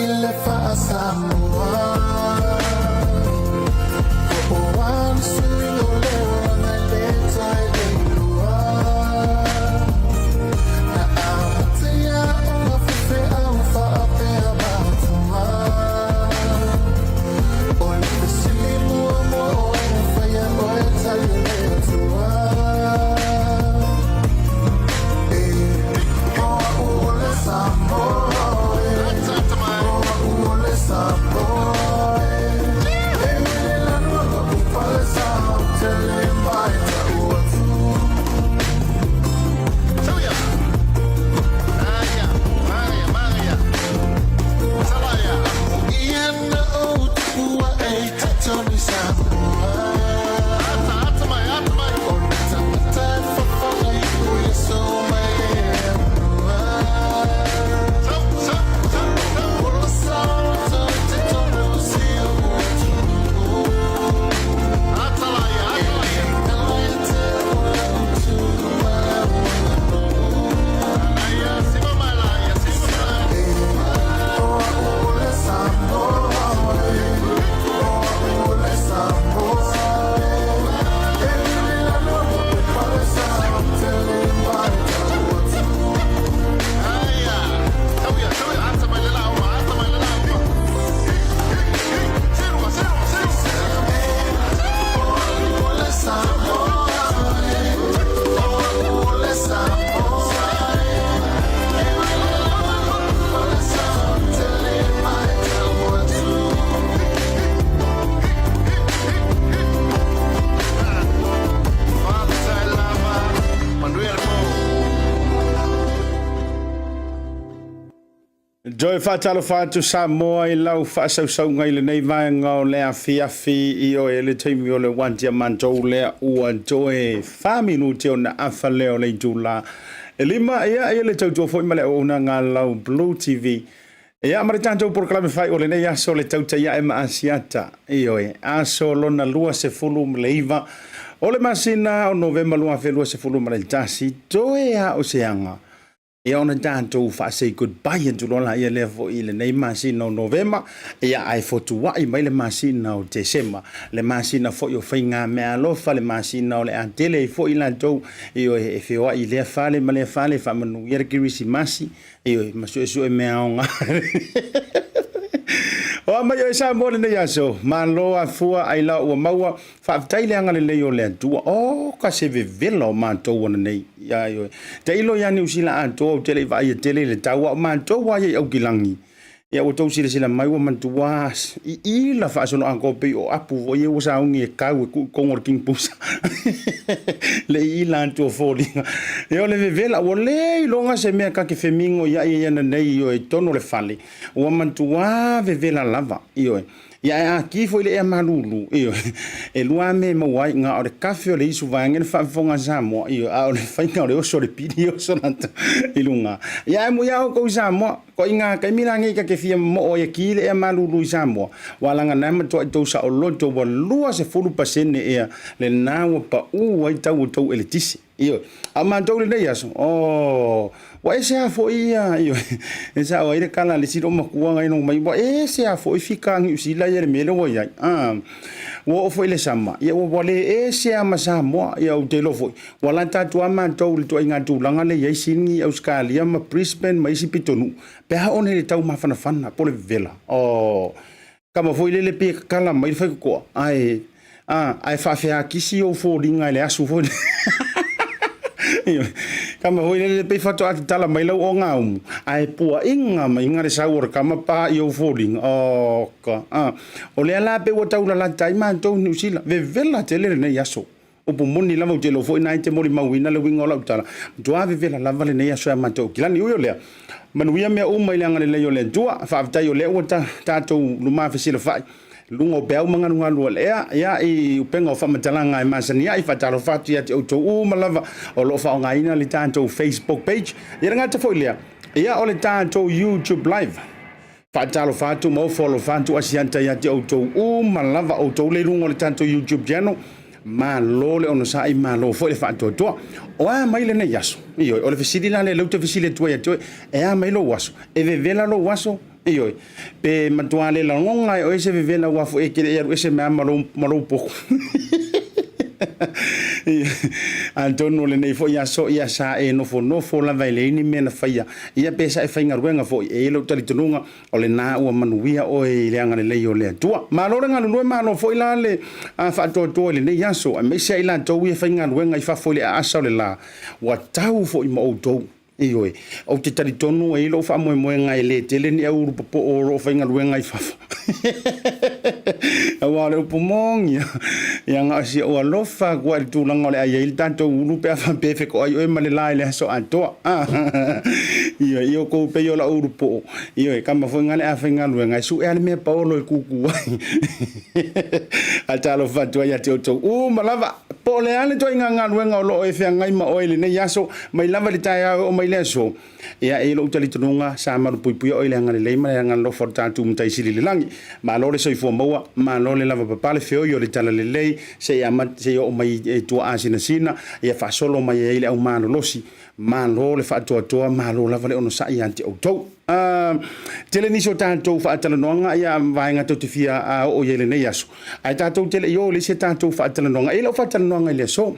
le faa-Samoa. O a ni suiga o le olaga e le toe leilua. Na amata ia ona faifeau faapea matua. O le fesili muamua o ai na faia oe tali e le Atua. E o a'u o le Samoa e, o a'u o le Samoa e. E mele lanu ka upalesa ou te le mae ta'u atu. Ia na ou tupu aʻe i totonu i Samoa. O le tagata e fofoga i o Iesu mai le atunua. O le sao i totonu o si ou atunuu. E le galo ia te au lau tu ma lau aganuu. E o a'u o le Samoa e, o a'u o le Samoa e. E lele lanu ka upalesa ou te le mae ta'u atu. O a'u o le Samoa e, o a'u o le Samoa e. E lele lanu ka upalesa ou te le mae ta'u atu. Joy faatalofa atu Samoa i lau faasausauga i lenei vaega o le afiafi i oe le taimi o le wantia matou lea ua toe 4 minute ona afa lea o le itula e lima ia ia le tautua foi ma le auaunaga a lau Blue TV ia ma le tatou polokalame fai o lenei aso le tautai ae ma Asiata ioe aso lona 29 o le masina o Novema 2021 toe a o se aga Ia ona tatou faa-say goodbye atu loa laia lea foi i lenei masina o Novema, ia ae fotuai mai le masina o Tesema, le masina foi o faigameaalofa, le masina o le a tele ai foi latou ioe e feoai i lea fale ma lea fale e faamanuia le Kerisimasi, ioe, ma suesue mea aoga. O a mai oe Samoa lenei aso, malo afua ailao ua maua. Faafetai le agalelei o le Atua. Oh, ka se vevela o matou ananei. Ia ioe. Tailo ia Niu Sila atoa ou te le i vaaia tele i le tau, a o matou a ia i Aukilagi. Ia ua tou silasila mai ua manatua i i la faasoloatoa pei o apu foi ia ua sauni e kau e tuu i totonu o le king pusa. Le i ila atu o foliga. Ia o le vevela, ua le iloga se mea ta te femigo ia ia ananei ioe i totonu o le fale. Ua manatua vevela lava, ioe. Ia ae a ki foi le ea malulu, ioe, e lua a mea e maua ai, na o le kafe o le isu vaeane le faafofoga a Samoa, ioe, a o le faiga o le oso o le pili e oso lata i luga. Ia ae mui a outou i Samoa, ko i ngā taimi la nei ta te fia momo'o ai e ki le ea malulu i Samoa, ua alaga na matua'i tou saoloto ua 20% ea lena ua pa'u ai tau o tou eletise. Ioe. A o matou i lenei aso, oh, ua ese lava foi ia, ioe, e sao ai le tala a le isi loomatua na iloa mai, ua ese lava foi fika a Niu Sila ia i le mea lea ua i ai. Ah, ua oo foi i le sama, ia ua le ese lava ma Samoa. Ia ou te iloa foi, ua lata atu lava matou i le ituaiga tulaga lea e i ai Sydney, Ausetalia ma Brisbane ma isi pitonuu, pe a oo nei i le tau mafanafana po o le vevela. Oh, Kama foi lele pe kakala mai le faitotoa, ae, a, ae faafeakisi ou foliga i le asu foi lele. Kama foi lele pei faatoa tatala mai lau ogaumu, ae puaina maiga le sau o le kama pa i ou foliga. Oh, ka, a. O lea la pei ua tau lalata ai matou i Niu Sila. Vevela tele lenei aso. Upu moni lava ou te iloa foi na e te molimauina le uiga o lau tala, matua vevela lava lenei aso ia matou. Kilani ui o lea, manuia mea uma i le agalelei o le Atua. Faafetai o lea ua ta, tatou lumafesilafai luga o peau ma galugalu o le ea, ia i upega o faamatalaga e masani ai. Faatalofa atu ia te outou uma lava o lo o faaaogaina le tatou Facebook page. Ia le gata foi lea, ia o le tatou YouTube live. Faatalofa atu ma ofo alofa atu Asiata ia te outou uma lava outou le luga o le tatou YouTube channel. Malo le onosai, malo foi le faatoatoa. O a mai lenei aso? Ioe, o le fesili la lea lea ou te fesili atu ai ia te oe, e a mai lou aso? E vevela lou aso? Ioe, pe matua le lagona e oe se vevela aua foi e te le i alu ese mai lava ma lou, ma lou potu. Atonu o lenei foi aso, ia sa e nofonofo lava e leai ni mea na faia, ia pe sa e faigaluega foi, e i ai lou talitonuga, o lena ua manuia oe i le agalelei o le Atua. Malo le galulue, malo foi la le faatoatoa i lenei aso, aemaise ai latou ia faigaluega i fafo i le aasa o le la, ua tau foi ma outou. Ioe, ou te talitonu e i ai lou faamoemoega e le tele ni au ulu popoo o lo o faigaluega i fafo. Aua o le upu moni lava, ia na o si ou alofa atu lava i le tulaga o le a i ai le tatou ulu pe a faapea e fetoai oe ma le la i le aso atoa. Ioe, ia outou pei o lau ulu poo. Ioe, tama foi na le afaigaluega e sue lava le mea paolo e tutu ai. Ae talofa atu ai ia te outou uma lava. Po o le a le ituaiga galuega o lo o e feagai ma oe i lenei aso, mai lava i le taeao e oo mai i le aso, ia e i ai lou talitonuga, sa malupuipuia oe i le agalelei ma le agalofa o le tatou Matai Sili i le lagi. Malo le soifua maua, malo le lavapapale, feoi o le talalelei, seia amata, seia oo mai i tuaasinasina, ia faasolo mai ai le au malolosi. Malo le faatoatoa, malo lava le onosai ia te outou. Tele nisi o tatou faatalanoaga ia vaega tou te fia oo i ai i lenei aso, ae tatou te le i oo i le isi a tatou faatalanoaga. E i ai lau faatalanoaga i le aso.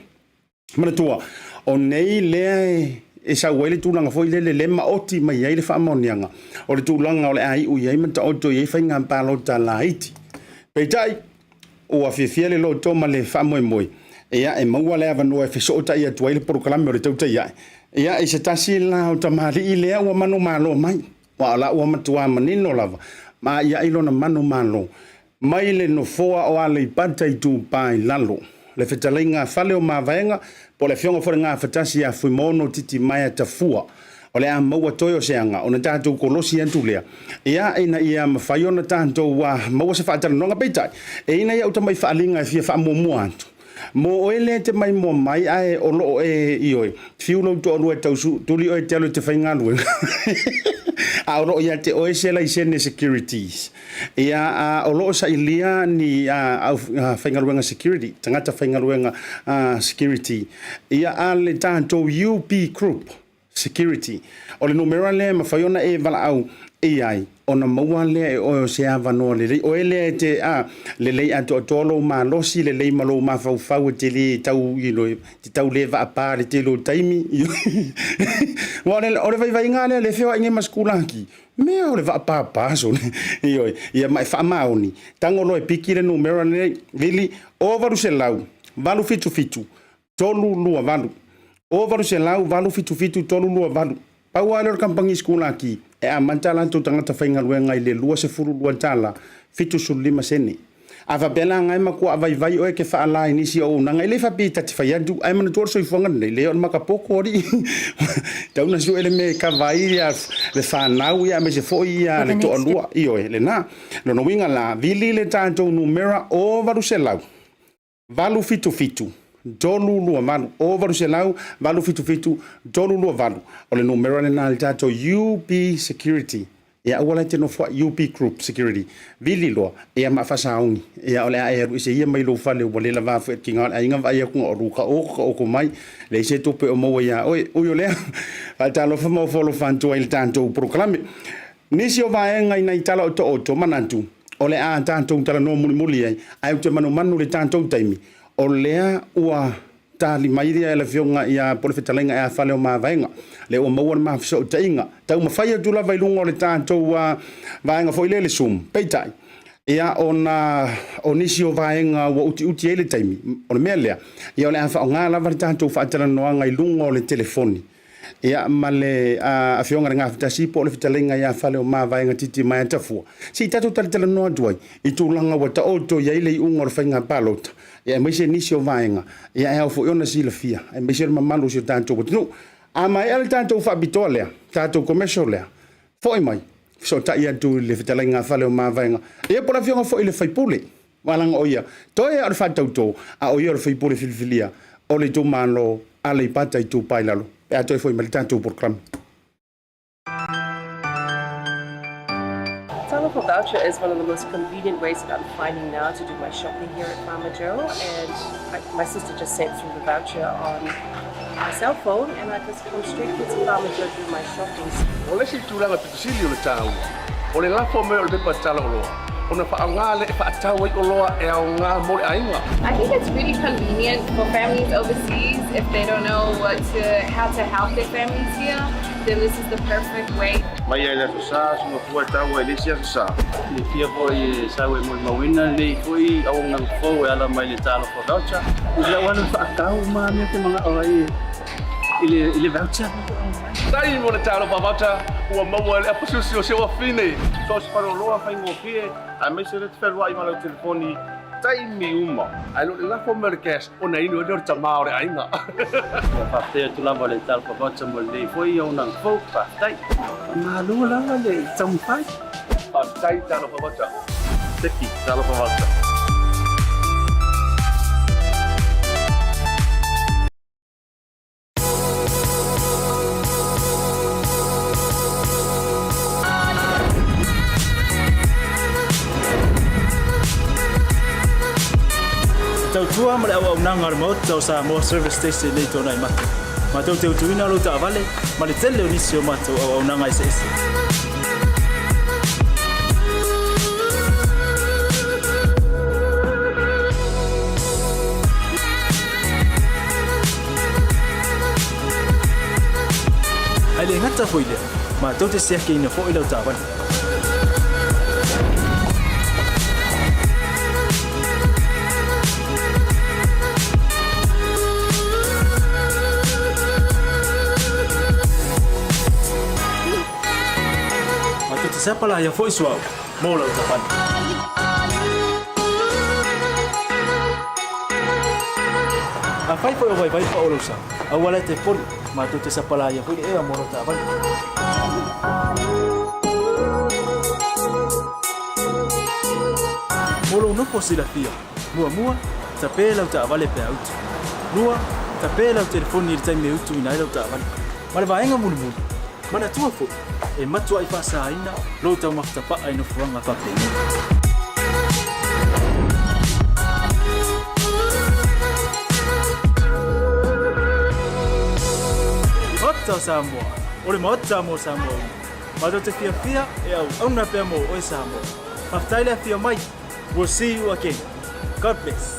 Manatua, o nei lea e sau ai le tulaga foi lele le maoti mai ai le faamaoniaga o le tulaga o le a iu i ai ma taoto i ai faiga palota laiti. Peitai, Ua fiafia le loto ma le faamoemoe, ia, e maua le avanoa e fesootai atu ai le polokalame o le tautai ae. Ia, i se tasi la o tamalii lea ua manumalo mai, aua o la ua matua manino lava ma aiai lona manumalo mai le nofoa o Aleipata Itupa i Lalo, le fetalaiga a Fale o Mavaega, po o le Afioga foi i le Gafatasi ia Fuimaono Titimaea Tafua. O le a maua toe o se aga ona tatou kolosi atu lea, ia, ina ia mafai ona tatou maua se faatalanoaga. Peitai, e i ai nai au tamai faaaliga e fia faamuamua atu. Mo oe lea e te maimoa mai ae o lo o e, ioe, fiu lou toalua e tau tuli oe e te alu e te faigaluega, a o lo o ia te oe se laisene securities, ia, a o lo o sailia ni au faigaluega security, tagata faigaluega security, ia, a le tatou UP Group, Security. O le numera lea e mafai ona e valaau i ai ona maua lea e oe o se avanoa lelei. Oe lea e te a lelei atoatoa lou malosi, lelei ma lou mafaufau e te le tau, you know, te tau le vaapa i le tele o taimi. Aua o le, o le vaivaiga lea le feoai nei ma sikulaki. Mea o le vaapapa sole. Ioe, ia ma e faamaoni. Tago loa e piki le numera lenei, vili 0800 877 328. O 800 877 328. Pau lava lea o le kamupani sikulaki e amata a latou tagata faigaluega i le 22 tala 75 sene. A faapea la nga e matua vaivai oe ke faala i nisi o auaunaga, e le faapea ta te fai atu, ae manatua le soifuaga lenei, leai o le makapoko alii. Tau na sue le mea e kava ai le fanau ia aemaise foi ia le toalua. Ioe, lena. Lona uiga la, vili le tatou numera o 800 877 328 o 800 877 328. O le numera lena a le tatou UB Security. Ia aua la e te nofoai UB Group Security. Vili loa, ia ma faasaogi. Ia o le a e alu ese ia mai lou fale ua le lavā foi atiga o le aiga vaai atu o lu ka oko ka oko mai. Leai se tupe o maua iā oe. Ui o lea, faatalofa ma ofo alofa atu ai i le tatou polokalame. Nisi o vaega i nai tala otooto, manatu, o le a tatou talanoa mulimuli ai, ae ou te manumanu i le tatou taimi, o lea ua tali mai le Afioga ia po o le Fetalaiga ia Faleomavaega, lea ua maua le ma fesootaiga, taumafai atu lava i luga o le tatou vaega foi lea le Zoom. Peitai, ia ona o nisi o vaega ua utiuti ai le taimi, o le mea lea, ia o le a faaaoga lava le tatou faatalanoaga i luga o le telefoni. Ia, ma le Afioga i le Gafatasi po o le Fetalaiga ia Faleomavaega Titimaea Tafua, se i tatou talatalanoa atu ai i tulaga ua taoto i ai le iuga o le faiga palota, ia aemaise nisi o vaega ia e ao foi ona silafia, aemaise le mamalu o si o tatou atunuu. A maea le tatou faapitoa lea, tatou commercial lea, foi mai, fesootai atu i le Fetalaiga a Faleomavaega, ia po o le Afioga foi i le Faipule, aua leaga o ia toe lava o le faatautō, a o ia o le faipule filifilia o le itumalo Aleipata Itupa i Lalo, pe a toe foi mai le tatou polokalame. Talofa Voucher is one of the most convenient ways that I'm finding now to do my shopping here at Farmer Joe, and I, my sister just sent through the voucher on my cell phone and I just come straight here to Farmer Joe to do my shopping. O le isi tulaga pito sili o le taua, O le lafo mai o le pepa tala oloa, ona faaaoga lea e faatau ai oloa e aoga mo le aiga. I think it's really convenient for families overseas if they don't know what to how to help their families here, then this is the perfect way. Mai ai le Aso Sa, suga fua e taua i le isi Aso Sa. Silafia foi e sau e molimauina lenei foi auaunaga fou e ala mai le Talofa Voucher. I lau alu faatau ma mea te manao ai i le i le voucher. Tai mo le Talofa Voucher ua maua e le apasusi o si ou afine. So o se faleoloa faigofie aemaise le te fealuai ma lau telefoni taimi uma. Ae le o le lafo mai o le cash ona inu ai lea o le tama o le aiga. Ia faafetai atu lava le Talofa Voucher mo lenei foi auaunaga fou. Faafetai. Faamalo lava le taumafai. Faafetai Talofa Voucher. Teki Talofa Voucher. Te tautua ma le auaunaga a le Maota o Samoa Service Station i lenei tuanai mata. Matou te utuina lou taavale ma le tele o nisi o matou auaunaga eseese. Ae le gata foi lea, matou te siakiina foi lau taavale. Matou te sapalaia foi suauu mo lau taavale. Afai foi o vaivai pa o lou sa, aua la te poli, matou te sapalaia foi le ea mo lau taavale. Mo lou nofo silafia, muamua, tape lau taavale pe a utu. Lua, tape lau telefoni i le taimi e utuina ai lau taavale. Ma le vaega mulimuli, manatua foi, e matuai faasaina lou taumafa tapa'a i nofoaga faapenei. Maota o Samoa, o le Maota mo Samoa uma. Matou te fiafia e auauna pea mo oe Samoa. Faafetai le afio mai. We'll see you again. God bless.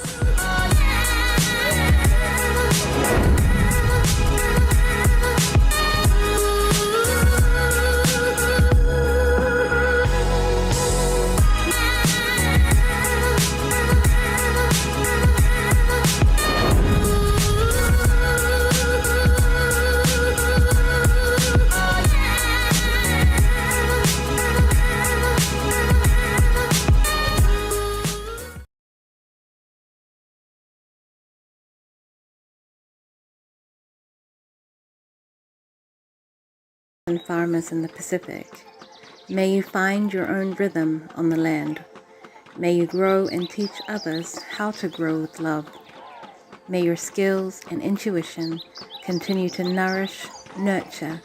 And farmers in the Pacific. May you find your own rhythm on the land. May you grow and teach others how to grow with love. May your skills and intuition continue to nourish, nurture,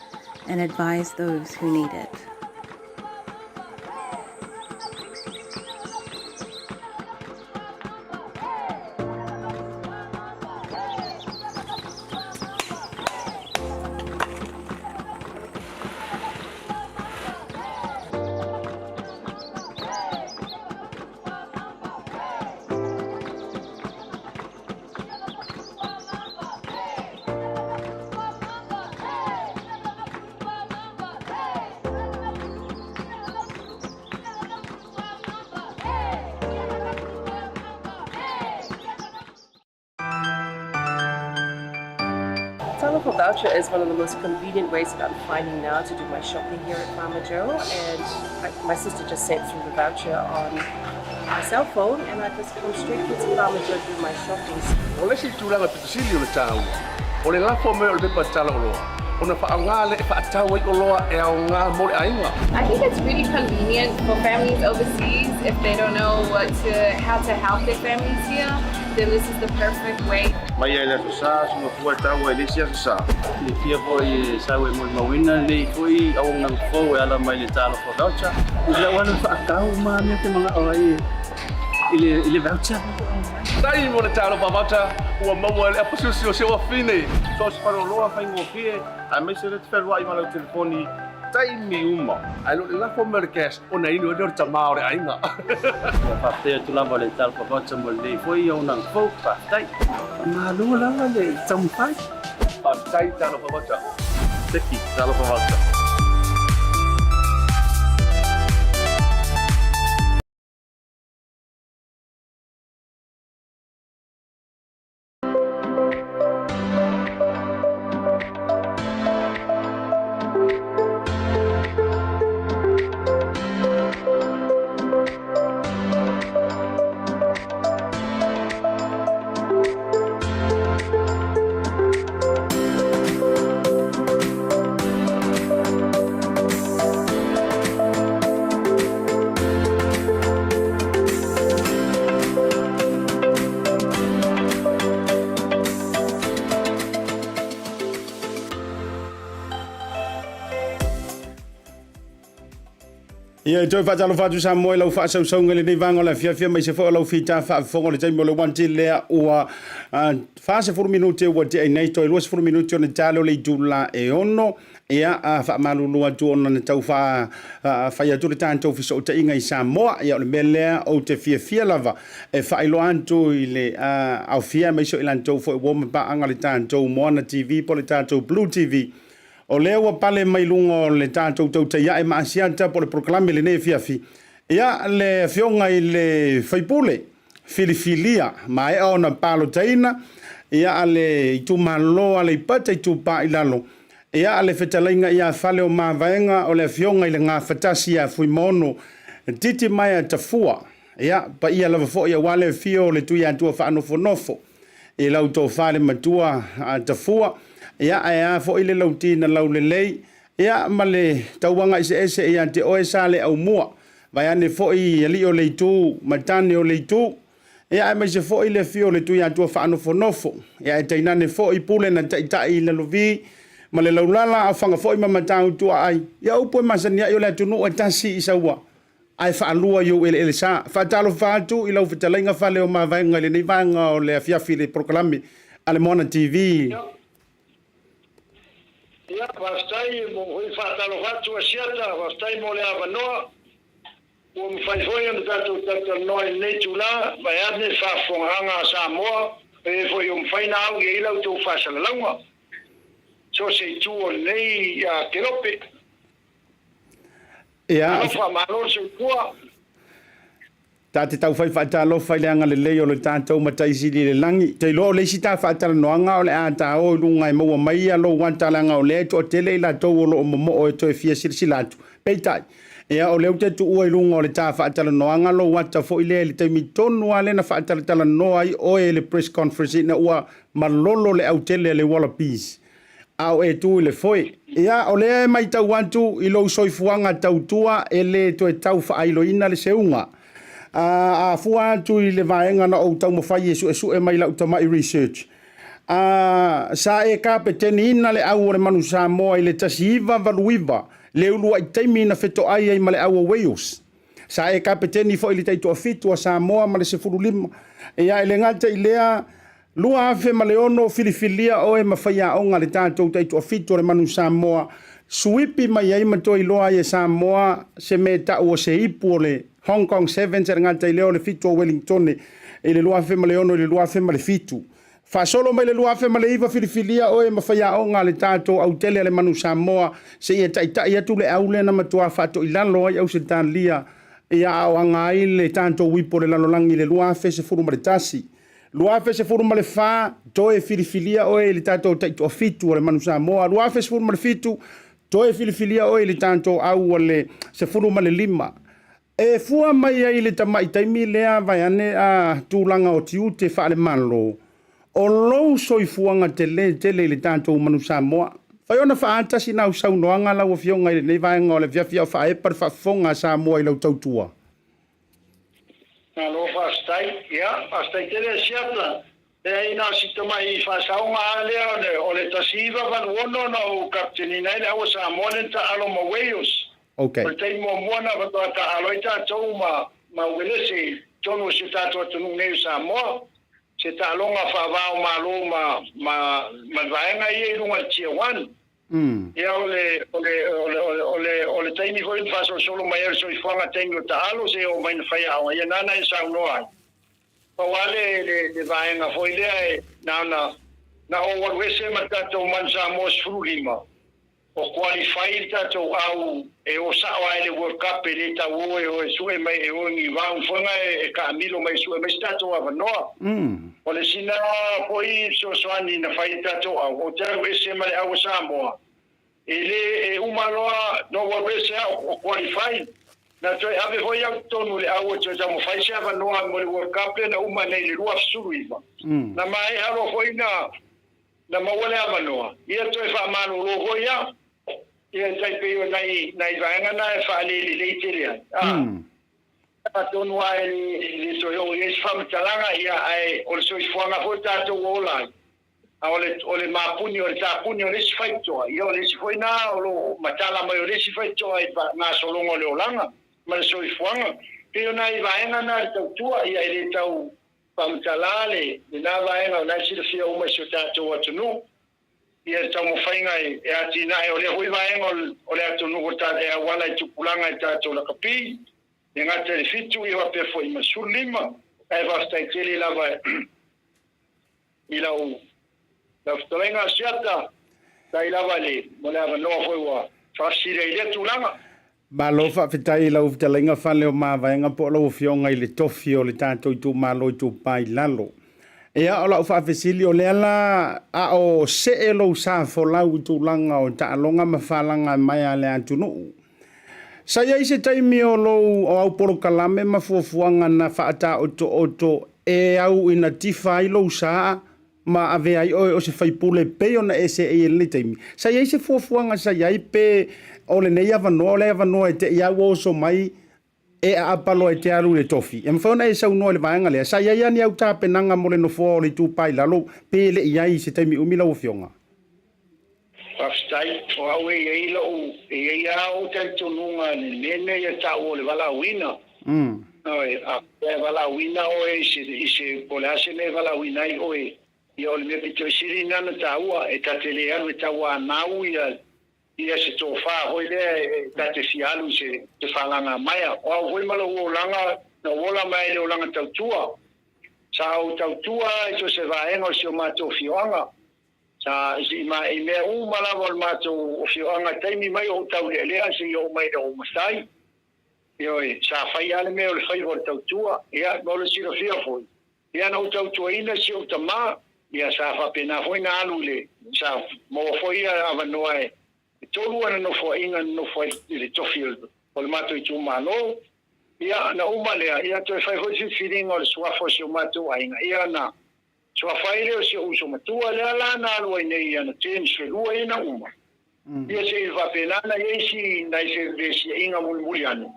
and advise those who need it. Talofa Voucher is one of the most convenient ways that I'm finding now to do my shopping here at Farmer Joe and I, my sister just sent through the voucher on my cell phone and I just come straight here to Farmer Joe to do my shopping. O le isi tulaga pito sili o le taua, o le lafo mai o le pepa tala oloa, ona faaaoga lea e faatau ai oloa e aoga mo le aiga. I think it's really convenient for families overseas if they don't know what to how to help their families here, then this is the perfect way. Mai ai le Aso Sa, suga fua e taua i le isi Aso Sa. Silafia foi e sau e molimauina lenei foi auaunaga fou e ala mai le Talofa Voucher. I lau alu faatau ma mea te manao ai i le i le voucher. Tai mo le Talofa Voucher ua maua e le apasusi o si ou afine. So o se faleoloa faigofie aemaise le te fealuai ma lau telefoni. taimi uma. Ae le o le lafo mai o le cash ona inu ai lea o le tama o le aiga. Ua faafetai atu lava le Talofa Voucher mo lenei foi auaunaga fou. Faafetai. Faamalo lava le taumafai. Faafetai Talofa Voucher. Thank you Talofa Voucher. Ia, e toe faatalofa atu Samoa i lau faasausauga i lenei vaega o le afiafi aemaise foi o lau fita faafofoga o le taimi o le 1 lea ua 40 minute ua tea ai nei toe 20 minute ona tale o le itula e 6. Ia, a faamalulu atu ona na tau fai atu le tatou fesootaiga i Samoa. Ia, o le mea lea ou te fiafia lava e faailoa atu i le aofia aemaise o i latou foi ua ma paaga le tatou Moana TV po o le tatou Blue TV. O lea ua pale mai luga o le tatou tautai ae ma Asiata po o le polokalame i lenei afiafi. Ia, le afioga i le faipule filifilia maea ona palotaina ia a le itumalo Aleipata Itupa i Lalo, ia a le fetalaiga ia Faleomavaega o le afioga i le Gafatasi ia Fuimaono Titimaea Tafua. Ia, paia lava foi aua le afio o le Tuiatua faanofonofo i lau tofa le matua Tafua, ia ae a foi le lauti na laulelei, ia ma le tauaga eseese ia te oe Saleaaumua, vaeane foi alii o le itu ma tane o le itu, ia aemaise foi le afio o le Tuiatua faanofonofo, ia ae tainane foi pule na taitai i Lalovi ma le Laulala, aofaga foi ma Matautuaai, ia upu e masani ai o le atunuu e tasi i Saua. Ae faalua i ou eleele sa. Faatalofa atu i lau fetalaiga Faleomavaega i lenei vaega o le afiafi i le polokalame a le Moana TV. Ia, faafetai mo foi faatalofa atu Asiata, faafetai mo le avanoa. Ua mafai foi ona tatou talatalanoa i lenei itula, vaeane le faafofogaaga a Samoa, e foi ua mafai ona au i ai la outou faasalalauga. So o se itu o lenei kelope. Ia. Alofa, malo le soifua. Ta te taufai faatalofa i le agalelei o le tatou Matai Sili i le lagi. Te iloa o le isi ta faatalanoaga o le a ta o i luga e maua mai ia lou ata leaga o lea e toatele i latou o lo o momoo e toe fia silasila atu. Peitai, ia o lea ou te tuua i luga o le ta faatalanoaga lou ata foi lea i le taimi tonu lava lea na faatalatalanoa ai oe i le press conference ina ua malolo le autele a le Wallabies. A o e tu i le foe. Ia, o lea e matau atu i lou soifuaga tautua e le toe tau faailoina le seuga. A, a fua atu i le vaega na ou taumafai e suesue mai lau tamai research, a, sa e kapeteniina le au o le Manu Samoa i le 1989, le uluai taimi na fetoai ai ma le au o Wales. Sa e kapeteni foi i le taitoafitu a Samoa ma le 15. Ia, e le gata i lea, 2006 filifilia oe ma faiaoga le tatou taitoafitu o le Manu Samoa, suipi mai ai ma toe iloa ai e Samoa se mea e tau o se ipu o le Hong Kong Sevens e le gata i lea o le fitu o Wellingtone i le 2006 i le 2007. Faasolo mai le 2009 filifilia oe ma faiaoga le tatou autele a le Manu Samoa seia taitai atu le au lea na matua faatoilalo ai Ausetalia ia a o aga ai le tatou ipu o le lalolagi i le 2011. 2014, toe filifilia oe i le tatou taitoafitu o le Manu Samoa. 2017, toe filifilia oe i le tatou au o le 15. E fua mai ai i le tamai taimi lea vaeane a tulaga o tiute faale-Malo, o lou soifuaga tele tele i le tatou Manu Samoa. Fai ona faaatasi nau saunoaga lau Afioga i lenei vaega o le afiafi a o faaepa le faafofoga a Samoa i lau tautua. Malo faafetai. Ia, faafetai tele Asiata. Leai na o si tamai faasaoga lava lea o le 1986 na ou kapiteniina ai le Aua Samoa lea na taaalo ma Wales. Okay. O le taimi muamua na faatoa taaalo ai tatou ma ma Uelese i totonu o si o tatou atunuu nei o Samoa. Se taaloga faava o Malo ma ma ma le vaega ia i luga i le Tier One. Ia o le, o le, o le, o le, o le, o le taimi foi na faasolosolo mai ai o le soifuaga taimi o taalo seia oo mai na fai aoga, ia nana e saunoa ai. Pau lava le, le, le vaega foi lea e na ona, na ou alu ese ma le tatou Manu Samoa 15, o qualify le tatou au e o sao lava i le World Cup e le tau o e o e sue mai e o i ni round foi na e taamilo mai e sue mai se tatou avanoa. O le sina foi fesoasoani na fai i le tatou au, ou te alu ese ma le au a Samoa, e le e uma loa na ou alu ese au o qualify, na toe ave foi au i totonu i le au e toe taumafai se avanoa mo le World Cup lea na uma nei i le 2019. Na maea loa foi na Na maua le avanoa, ia toe faamalolo foi au. Ia e tai pei o nai, nai vaega na e faalelelei tele ai. A, atonu lava e le, le toe oo i ai se faamatalaga, ia, ae o le soifuaga foi tatou ua ola ai. A o le, o le mapuni, o le tapuni o le isi faitotoa, ia o le isi foi na o lo o matala mai o le isi faitotoa i gasologa o le olaga ma le soifuaga. Pei o nai vaega na i le tautua, ia e le tau Faamatala le lena vaega o la e silafia uma e si o tatou atunuu ia le taumafaiga e atinae o lea foi vaega o le atunuu e auala i tupulaga i tatou lakapi, e gata i le 7 ia faapea foi ma le 15. Ae faafetai tele lava i lau fetalaiga Asiata, faafetai lava mo le avanoa foi ua faafesili ai i lea tulaga. Malo faafetai i lau fetalaiga Fale o Mavaega po o lau Afioga i le Tofi o le tatou itumalo Itupa i Lalo. Ia, o lau faafesili, o lea la a o see lou sa folau i tulaga o taaloga ma falaga mai a le atunuu. Sa i ai se taimi o lou o au polokalame ma fuafuaga na faataotooto e au ina tifa ai lou sa ma avea ai oe o se faipule pei ona e seei i lenei taimi. Sa i ai se fuafuaga sa i ai pe o lenei avanoa, o le avanoa e te i a ua oso mai e aapa loa e te alu i le tofi. E mafai ona e saunoa i le vaega lea. Sa i ai lava ni au tapenaga mo le nofoa o le Itupa i Lalo pe le i ai i se taimi umi lau Afioga? Faafetai. O au e i ai lou, e i ai lava ou talitonuga i le mea lenei e taua o le valaauina. Ioe, a faapea e valaauina oe i se, i se, po o le a se mea e valaauina ai oe, ia o le mea pito i sili lena na taua, e ta te le alu e tauanau ia, ia se tofa foi lea e ta te fia alu i se, se faalagamaea. O au foi ma lou olaga, na ou ola mai ai i le olaga tautua. Sa ou tautua i so o se vaega o si o matou afioaga. Sa i ma i mea uma lava o le matou afioaga i taimi mai o ou taulealea seia oo mai i le ou matai. Ioe, sa fai lava le mea o le faiva o le tautua, ia, mo le silafia foi, ia na ou tautuaina si ou tama, ia sa faapena foi na alu i le, sa maua foi ia avanoa e tolu ana nofoaiga na nofo ai i le tofi o le matou itumalo. Ia, na uma lea, ia toe fai foi le filifiliga o le suafa o si o matou aiga, ia na Suafa ai lea o si ou uso matua lea la na alu ai nei i ana terms felua ia na uma. Ia se i faapena na i ai si nai felesiaiga mulimuli ane.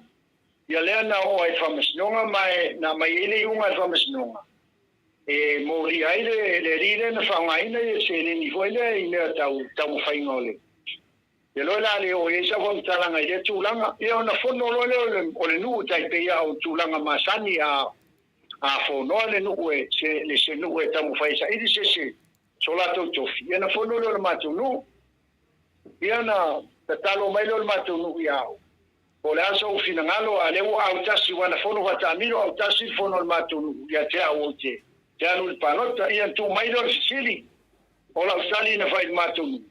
Ia lea na oo ai i le faamasinoga ma e na aumai ai le iuga a le faamasinoga e molia ai le le alii lea na faaaogaina ia seleni foi lea i mea tau taumafaiga o le Ia loa la le oo i ai sau faamatalaga i lea tulaga. Ia ona fono loa lea o le o le nuu tai pei a o tulaga masani a A fonoa le nuu e se le se nuu e taumafai e saili se se so latou tofi, ia na fono lea o le matou nuu. Ia na tatalo mai lea o le matou nuu ia au, po o le a sou finagalo, a lea ua autasi ua na fono faataamilo autasi le fono a le matou nuu ia te au ou te te alu i le palota. Ia na tuu mai lea o le fesili, o lau tali na fai i le matou nuu,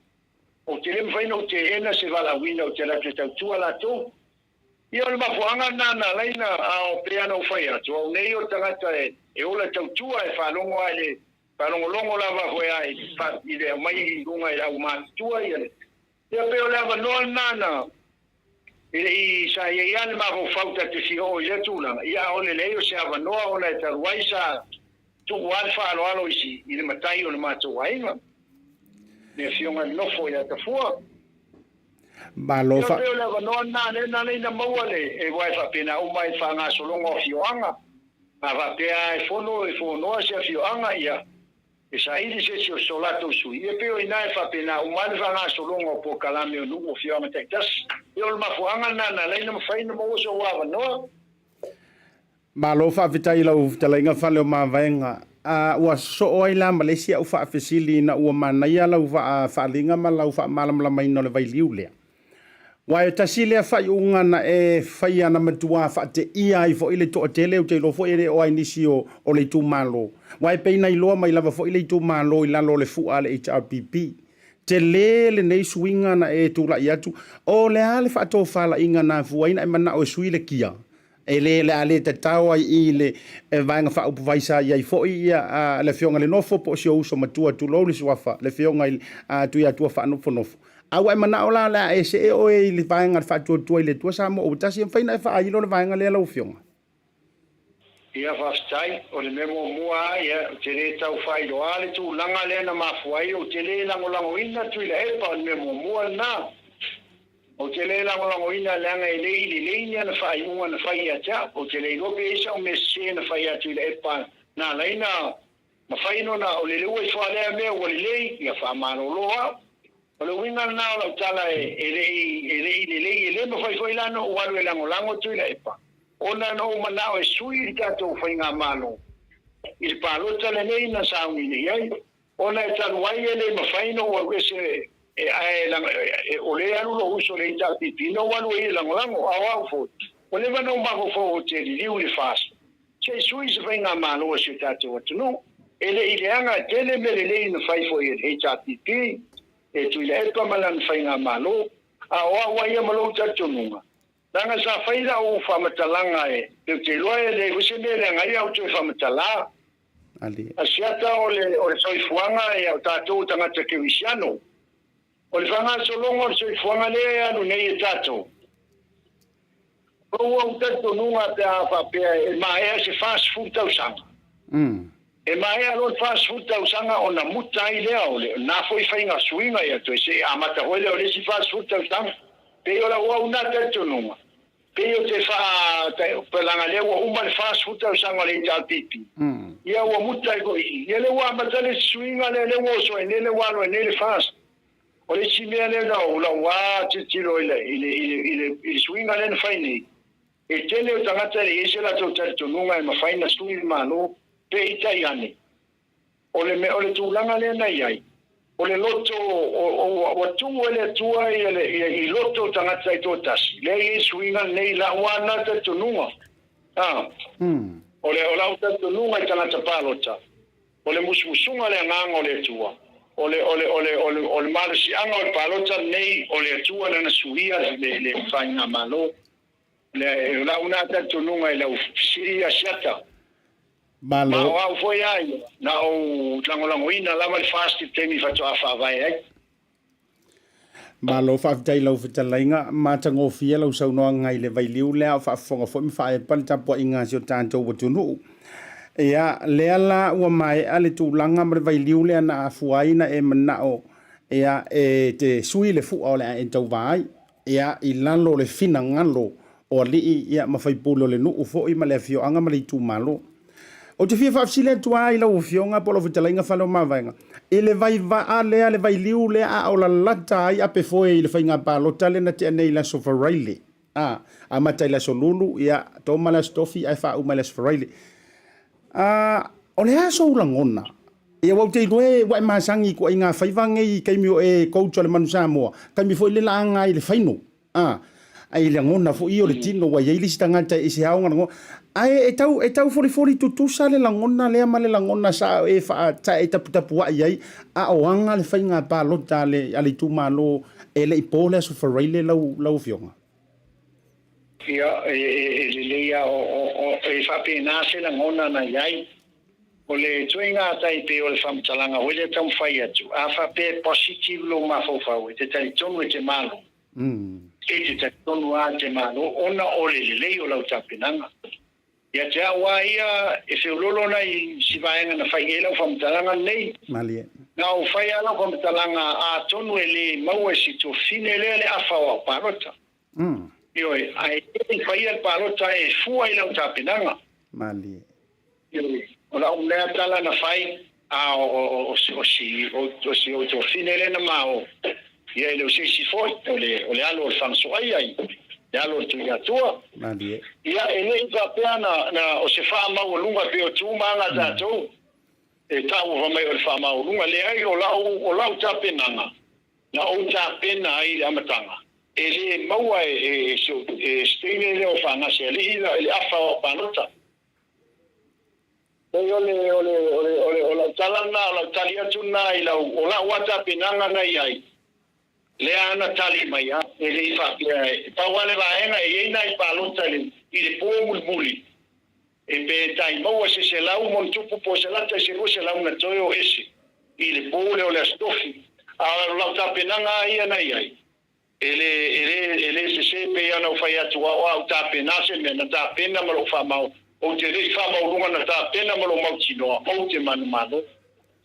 ou te le mafai ona ou teena se valaauina ou te alu atu e tautua latou. Ia o le mafuaaga lena na ala ai na ao pei ona ou fai atu, o au nei o le tagata e ola e tautua, e faalogo lava i le faalogologo lava foi a i le aumai i luga i le aumatutua ia le Ia pei o le avanoa lena na e le i sa i ai lava le mafaufau ta te fia oo i lea tulaga, ia a o le leai o se avanoa ona e talu ai sa tuu lava le faaaloalo i si i le matai o le matou aiga, le afioga i le nofo ia Tafua. Malo fa. Ia pei o le avanoa lena lea na alai na maua le e aua e faapena uma ai le faagasologa o afioaga. A faapea e fono e fonoa se afioaga ia e saili se isi o so latou sui, ia pei o ina e faapena uma ai le faagasologa o polokalame o nuu o afioaga taitasi. Ia o le mafuaaga lena na alai na mafai na maua sou avanoa. Malo faafetai i lau fetalaiga Fale o Mavaega. ua sosoo ai la ma le isi au faafesili ina ua manaia lau faaaliga ma lau faamalamalamaina o le vailiu lea. Aua e tasi lea faaiuga na e faia na matua faateia ai foi le toatele, ou te iloa foi e le o ai nisi o le itumalo, aua e pei na iloa mai lava foi le itumalo i lalo o le fua a le HRPP. Tele lenei suiga na e tulai atu, o le a le faatofalaiga na afua ai na e manao e sui le kia? E le, le a le tatao ai i le Vaega Faaupufai sa i ai foi ia le Afioga i le Nofo po o si ou uso matua, tulou le suafa, le Afioga i le Tuiatua Faanofonofo. A ua e manao la o le a e see oe i le Vaega o le Faatuatua i le Atua Samoa ua tasi, e mafai ona e faailo le vaega lea lau Afioga? Ia faafetai. O le mea muamua lava, ia, ou te le tau faailoa le tulaga lea na mafua ai, ou te le lagolagoina Tuilaepa, o le mea muamua lena. Ou te le lagolagoina leaga e le i lelei ni ana faaiuga na fai ia te au. Ou te le iloa pe i ai sau mea sese na fai atu i le epa na ala ai na mafai ona o lele ua ifo a lea mea ua lelei, ia faamalolo au. O le uiga lena o lau tala e le i e le i lelei, e le mafai foi la ona ou alu e lagolago Tuilaepa ona na ou manao e sui le tatou faigamalo i le palota lenei na sauni nei ai. Ona e talu ai e le mafai ona ou alu ese ae o lea e alu lou uso i le HRPP na ou alu ai e lagolago. A o au foi, ua leva ona ou mafaufau ou te liliu i le FAST se i sui se faigamalo a si o tatou atunuu. E le i leaga, e tele mea lelei na fai foi e le HRPP, e Tuilaepa ma lana faigamalo. A o au lava ia ma lou talitonuga, leaga sa fai lau faamatalaga e ou te iloa e leai foi se mea e leaga ai au toe faamatala. Asiata o le o le soifuaga ia o tatou o tagata kerisiano. O le faagasologa o le soifuaga lea e alu nei e tatou, o ou talitonuga pe a faapea e maea se 40 tausaga, e maea loa le 40 tausaga ona muta ai lea o lena foi faiga suiga ia toe se i amata foi lea o le isi 40 tausaga. Pei o lau au lena talitonuga. Pei ou te faa leaga lea ua uma le 40 tausaga o le HRPP, ia ua muta ai foi i i. Ia lea ua amata le isi suiga lea, lea ua oso ai nei, lea ua alo ai nei le FAST. O le isi mea lea na ou lau lava tilotilo i le, i le, i le, i le, i le suiga lea na fai nei, e tele o tagata e le i ai se latou talitonuga e mafai ona sui le Malo, peitai ane, O le mea, o le tulaga lea na i ai, o le loto, ua tuu e le Atua ia le, ia, i loto o tagata e toatasi, lea e i ai suiga lenei i lau lava na talitonuga. A, o le, o lau talitonuga i tagata palota, o le musumusuga o le Agaga o le Atua, o le, o le, o le, o le, o le malosiaga o le palota lenei, o le Atua lana suia le, le faigamalo. Le, o lau na talitonuga i lau fesili ia Siata. Malo. Ma o au foi a ia, na ou lagolagoina lava le FAST i le taimi faatoa faavae ai. Malo faafetai i lau fetalaiga, matagofie lau saunoaga i le vailiu lea a o faafofoga foi ma faaepa le tapuaiga a si o tatou atunuu. Ia, lea la ua maea le tulaga ma le vailiu lea na afua ai na e manao ia e te sui le fua o le a e tauva ai. Ia, i lalo o le finagalo o alii, ia, ma faipule o le nuu foi ma le afioaga ma le itumalo. Ou te fia faafesili atu lava i lau Afioga po o lau Fetalaiga Faleomavaega, i le vai vaa lea, le vailiu lea a o lalata ai apefoe i le faiga palota lea na tea nei i le Aso Faraile, a, amata i le Aso Lulu, ia, toma le Aso Tofi ae faauma i le Aso Faraile. A, o le a sou lagona? Ia, ua ou te iloa e, ua e masani i ituaiga faiva nei i taimi o e coach o le Manu Samoa, taimi foi le laga ai i le faino, a, ai lagona foi ia o le tino, ua i ai le isi tagata e ese lava ona lagona. Ae e tau, e tau folifoli tutusa le lagona lea ma le lagona sa e faa, sa e taputapuai ai, a o aga le faiga palota a le, a le itumalo e le i po le Aso Faraile lau, lau Afioga. Ia, e lelei lava, e faapena se lagona na i ai. O le ituaiga tai pei o le faamatalaga foi lea e taumafai atu, a faapea e positive lou mafaufau, e te talitonu e te malo. E te talitonu lava e te malo ona o le lelei o lau tapenaga. Ia te au lava ia, e feololo nai si vaega na fai i ai lau faamatalaga lenei. Malie. Na ou fai lava lau faamatalaga atonu e le maua e si tuafafine lea le afa o au palota. Ioe, ae le i faia le palota e fua i lau tapenaga. Malie. Ioe, o lau lea tala na fai, a o si ou tuafafine lea na ma o, ia e le o se isi foi, o le alo o le Fagasoaia i le alo o le Tuiatua. Malie. Ia, e le i faapea na o se faamaualuga pei o tu ma aga a tatou. E taua fai mai o le faamaualuga. Leai, o lau, o lau tapenaga, na ou tapena ai i le amataga, e le maua e, e, e si ou, e si teine lea o Fagasealii la, i le afa o au palota. Pei o le, o le, o le, o le, o lau tala lena, o lau tali atu lena i lau, o lau lava tapenaga na i ai, lea na tali mai a, e le i faapea e, pau lava le vaega e i ai nai palota i le, i le po mulimuli, E pe tai maua se 100+ po o se lata i se 200 na toe o ese i le po lea o le Aso Tofi. A o lau tapenaga lava ia na i ai, e le, e le, e le sese pei ona ou fai atu a o au tapena se mea na tapena ma lou faamau, ou te le i faamaualuga na tapena ma lou mautinoa, ou te manumalo.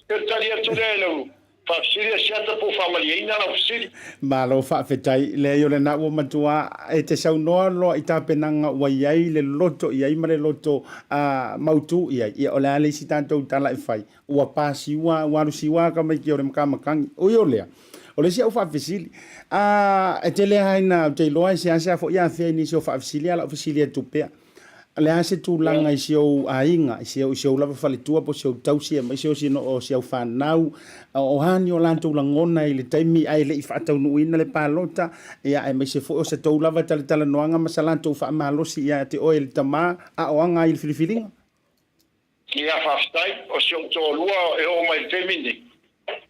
E tali atu lea i lau faafesili a Siata po o faamalieina lau fesili. Malo faafetai. Leai o lena ua matua e te saunoa loa i tapenaga ua i ai le loto i ai ma le loto mautu i ai. Ia o le a le isi tatou tala e fai, ua pa siua, ua alu siua ka maiki o le makamakagi. Ui o lea, o le isi au faafesili, e tele lava ina ou te iloa e seasea foi afea i nisi o faafesili a o lau fesili atu pea. O le a se tulaga i si ou aiga, i si ou lava faletua po o si ou tausi aemaise o si o si au fanau, o a ni o latou lagona i le taimi ae le i faataunuuina le palota, ia aemaise foi o sa tou lava talatalanoaga ma sa latou faamalosi ia te oe le tama a o aga ai i le filifiliga? Ia faafetai, o si ou toalua e oo mai i le taimi lenei,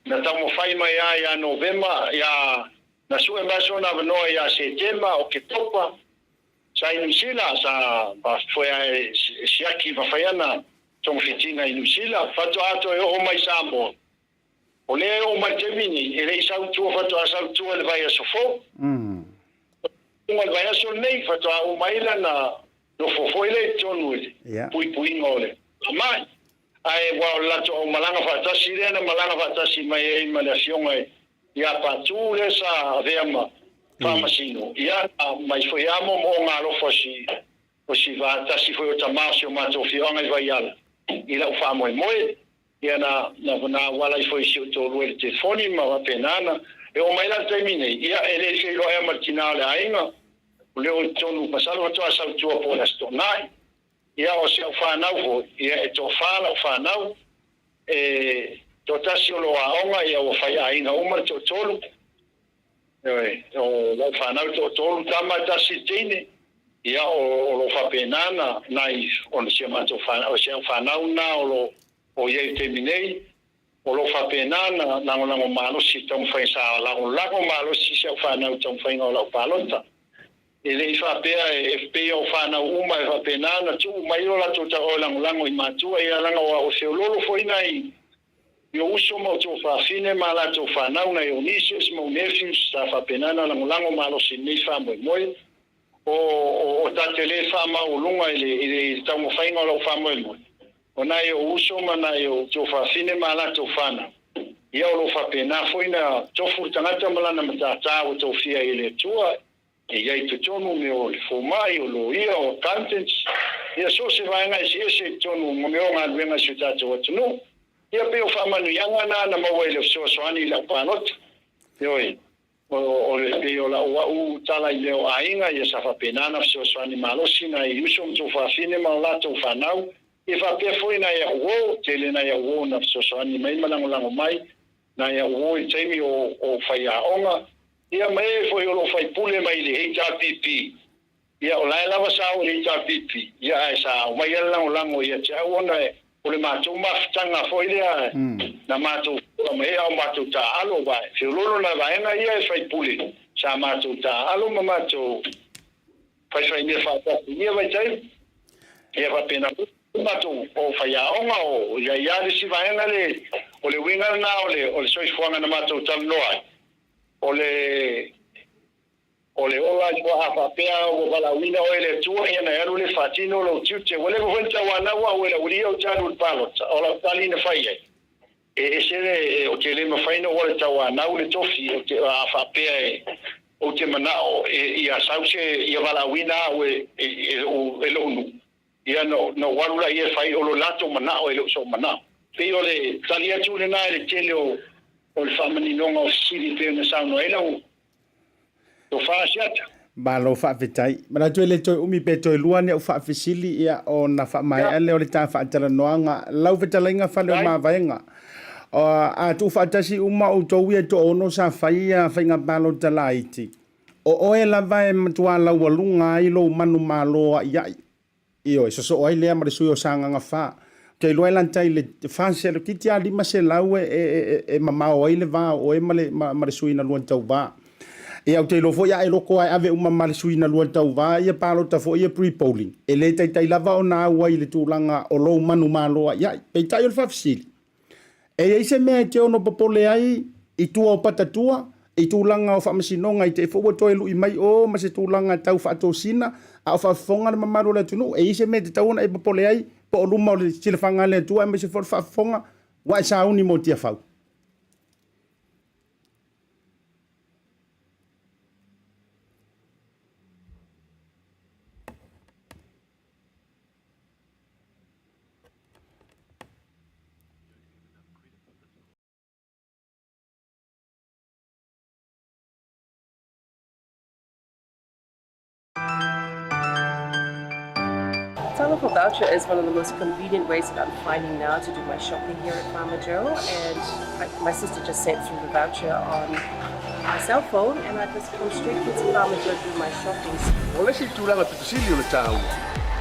na taumafai mai lava ia Novema, ia na sue mai sona avanoa ia Setema, Oketopa, Sa i Niu Sila, sa foe ae siaki ma fai ana togafitiga i Niu Sila, faatoa toe oo mai i Samoa. O lea e oo mai i le taimi nei, e le i sau i tua faatoa sau i tua i le vaiaso fou. Uma le vaiaso lenei, faatoa uma ai lana nofo foi lea i totonu i le puipuiga o le faamai. Ae ua o le latou aumalaga faatasi lea na malaga faatasi mai ai ma le afioga ia Patu lea sa avea ma Faamasino, ia na mai foi lava moomooga alofa o si va tasi foi o tama o si o matou afioaga i Vaiala i lau faamoemoe. Ia na na auala ai foi i si ou toalua i le telefoni ma faapena na e oo mai la i le taimi nei, ia e le i feiloai lava ma le tina o le aiga, o lea ua i totonu masalo faatoa sau i tua po o le Aso Toonai. Ia o si au fanau foi, ia e toafa lau fanau, e toatasi o lo o aoga, ia ua fai aiga uma le toatolu. Ioe, o lau fanau e toatolu tama e tasi le teine, ia o lo o faapena na nai o si a matou fanau, o si au fanau na o lo o i ai i le taimi nei, o lo o faapena na lagolago malosi i le taumafaiga, sa lagolago malosi si au fanau i le taumafaiga o lau palota. E le i faapea e pei o fanau uma e faapena ona tuu mai o latou tauau e lagolago i matua, ia leaga ua feoloolo foi nai ou uso ma outou fafine ma latou fanau, nai ou nieces ma ou nephews, sa faapena ona lagolago malosi i lenei faamoemoe. O ta te le faamaualuga i le taumafaiga o lau faamoemoe, o nai ou uso ma nai outou fafine ma latou fanau, ia o lo o faapena foi na tofu le tagata ma lana matata ua tofia ai e le Atua e i ai i totonu mea o le fomai, o loia, o accountants, ia so o se vaega eseese i totonu ma mea o galuega a si o tatou atunuu. Ia pei o faamanuiaga na na maua i le fesoasoani i lau palota. Ioe. O le pei o lau au tala i mea o aiga, ia sa faapena ona fesoasoani malosi nai uso ma tuafafine ma o latou fanau, ia faapea foi nai au uo, tele nai au uo na fesoasoani mai ma lagolago mai nai au uo i taimi o ou faiaoga, ia ma e foi o lo o faipule mai i le HRPP, Ia, o la e lava sa oo i le HRPP, ia ae sa aumai lava le lagolago ia te au ona o le matou mafutaga foi lea na matou fola mai ai a o matou taaalo aua e feoloolo nai vaega ia e faipule sa matou taaalo ma matou faifaimea faatasi i ia vaitaimi. Ia faapena foi matou o faiaoga o i ai lava le isi vaega le o le uiga lena o le soifuaga na matou talanoa ai o le O le ola i ua a faapea ua valaauina oe e le Atua, ia na e alu lea e faatino lou tiute. Ua leva foi ona tauanau au e le aualii ou te alu i le palota. O lau tali na fai ai, E ese le, ou te le mafai ona ou ala tauanau le tofi, ou te, a faapea e, ou te manao e, ia sau se, ia valaauina au e, e, e lou, e lou nuu, ia na, na ou alu laia e fai o lo latou manao e le o sou manao. Pei o le tali atu lena i le tele o, o le faamaninoga o fesili e pei ona saunoa ai lau Tofa Asiata. Malo faafetai. Manatu e le toe umi pe toe lua ni au faafesili ia ona faamaea lea o le ta faatalanoaga. Lau fetalaiga Faleomavaega, a tuufaatasi uma outou ia e toaono sa fai ia faiga palota laiti, o oe lava e matua laualuga ai lou manumalo aiai. Ioe, sosoo ai lea ma le sui o Sagaga 4. Ou te iloa e lata i le 400, toeitiiti lava 500 e, e, e, e mamao ai le va o oe ma le, ma, ma le sui na lua tauva. Ia, ou te iloa foi a e loko lava e ave uma ma le sui na lua tauva ia palota foi ia pre-polling, e le taitai lava ona au ai i le tulaga o lou manumalo aiai. Peitai o le faafesili, E i ai se mea e te ono popole ai i tua o patatua, i tulaga o faamasinoga i te i foi ua toe lui mai o ma se tulaga tau faatosina, a o faafofoga le mamalu o le atunuu? E i ai se mea e tatau ona e popole ai po o luma o le silafaga a le Atua aemaise foi o le faafofoga ua e sauni mo Tiafau? Talofa voucher is one of the most convenient ways that I'm finding now to do my shopping here at Farmer Joe and I, my sister just sent through the voucher on my cell phone and I just come straight here to Farmer Joe to do my shopping. O le isi tulaga pito sili o le taua,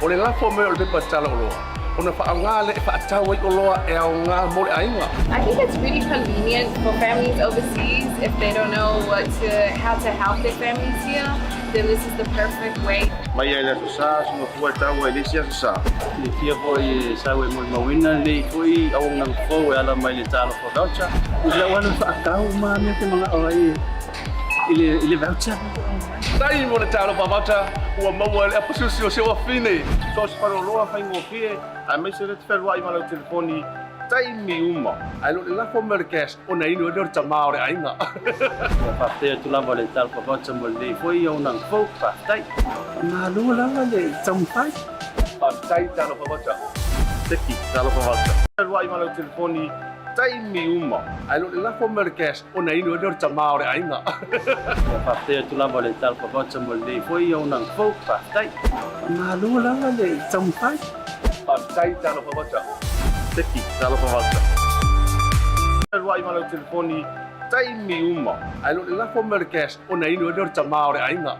o le lafo mai o le pepa tala oloa, ona faaaoga lea e faatau ai oloa e aoga mo le aiga. I think it's really convenient for families overseas if they don't know what to, how to help their families here, then this is the perfect way. Mai ai le Aso Sa, suga fua e taua i le isi Aso Sa. Silafia foi e sau e molimauina lenei foi auaunaga fou e ala mai le Talofa Voucher. I lau alu faatau uma mea te manao ai i le, i le voucher. Tai mo le Talofa Voucher ua maua e le aposusi o si ou afine. So o se faleoloa faigofie aemaise le te fealuai ma lau telefoni taimi uma. Ae le o le lafo mai o le cash ona inu ai lea o le tama o le aiga. Ua faafetai atu lava le Talofa Voucher mo lenei foi auaunaga fou. Faafetai. Malo lava le taumafai. Faafetai Talofa Voucher. Teki, Talofa Voucher. Fealuai ma lau telefoni taimi uma. Ae le o le lafo mai o le cash ona inu ai lea o le tama o le aiga. Ua faafetai atu lava le Talofa Voucher mo lenei foi auaunaga fou. Faafetai. Malo lava le taumafai. Faafetai Talofa Voucher. Teki, Talofa Voucher. Fealuai ma lau telefoni taimi uma. Ae le o le lafo mai o le cash ona inu ai lea o le tama o le aiga.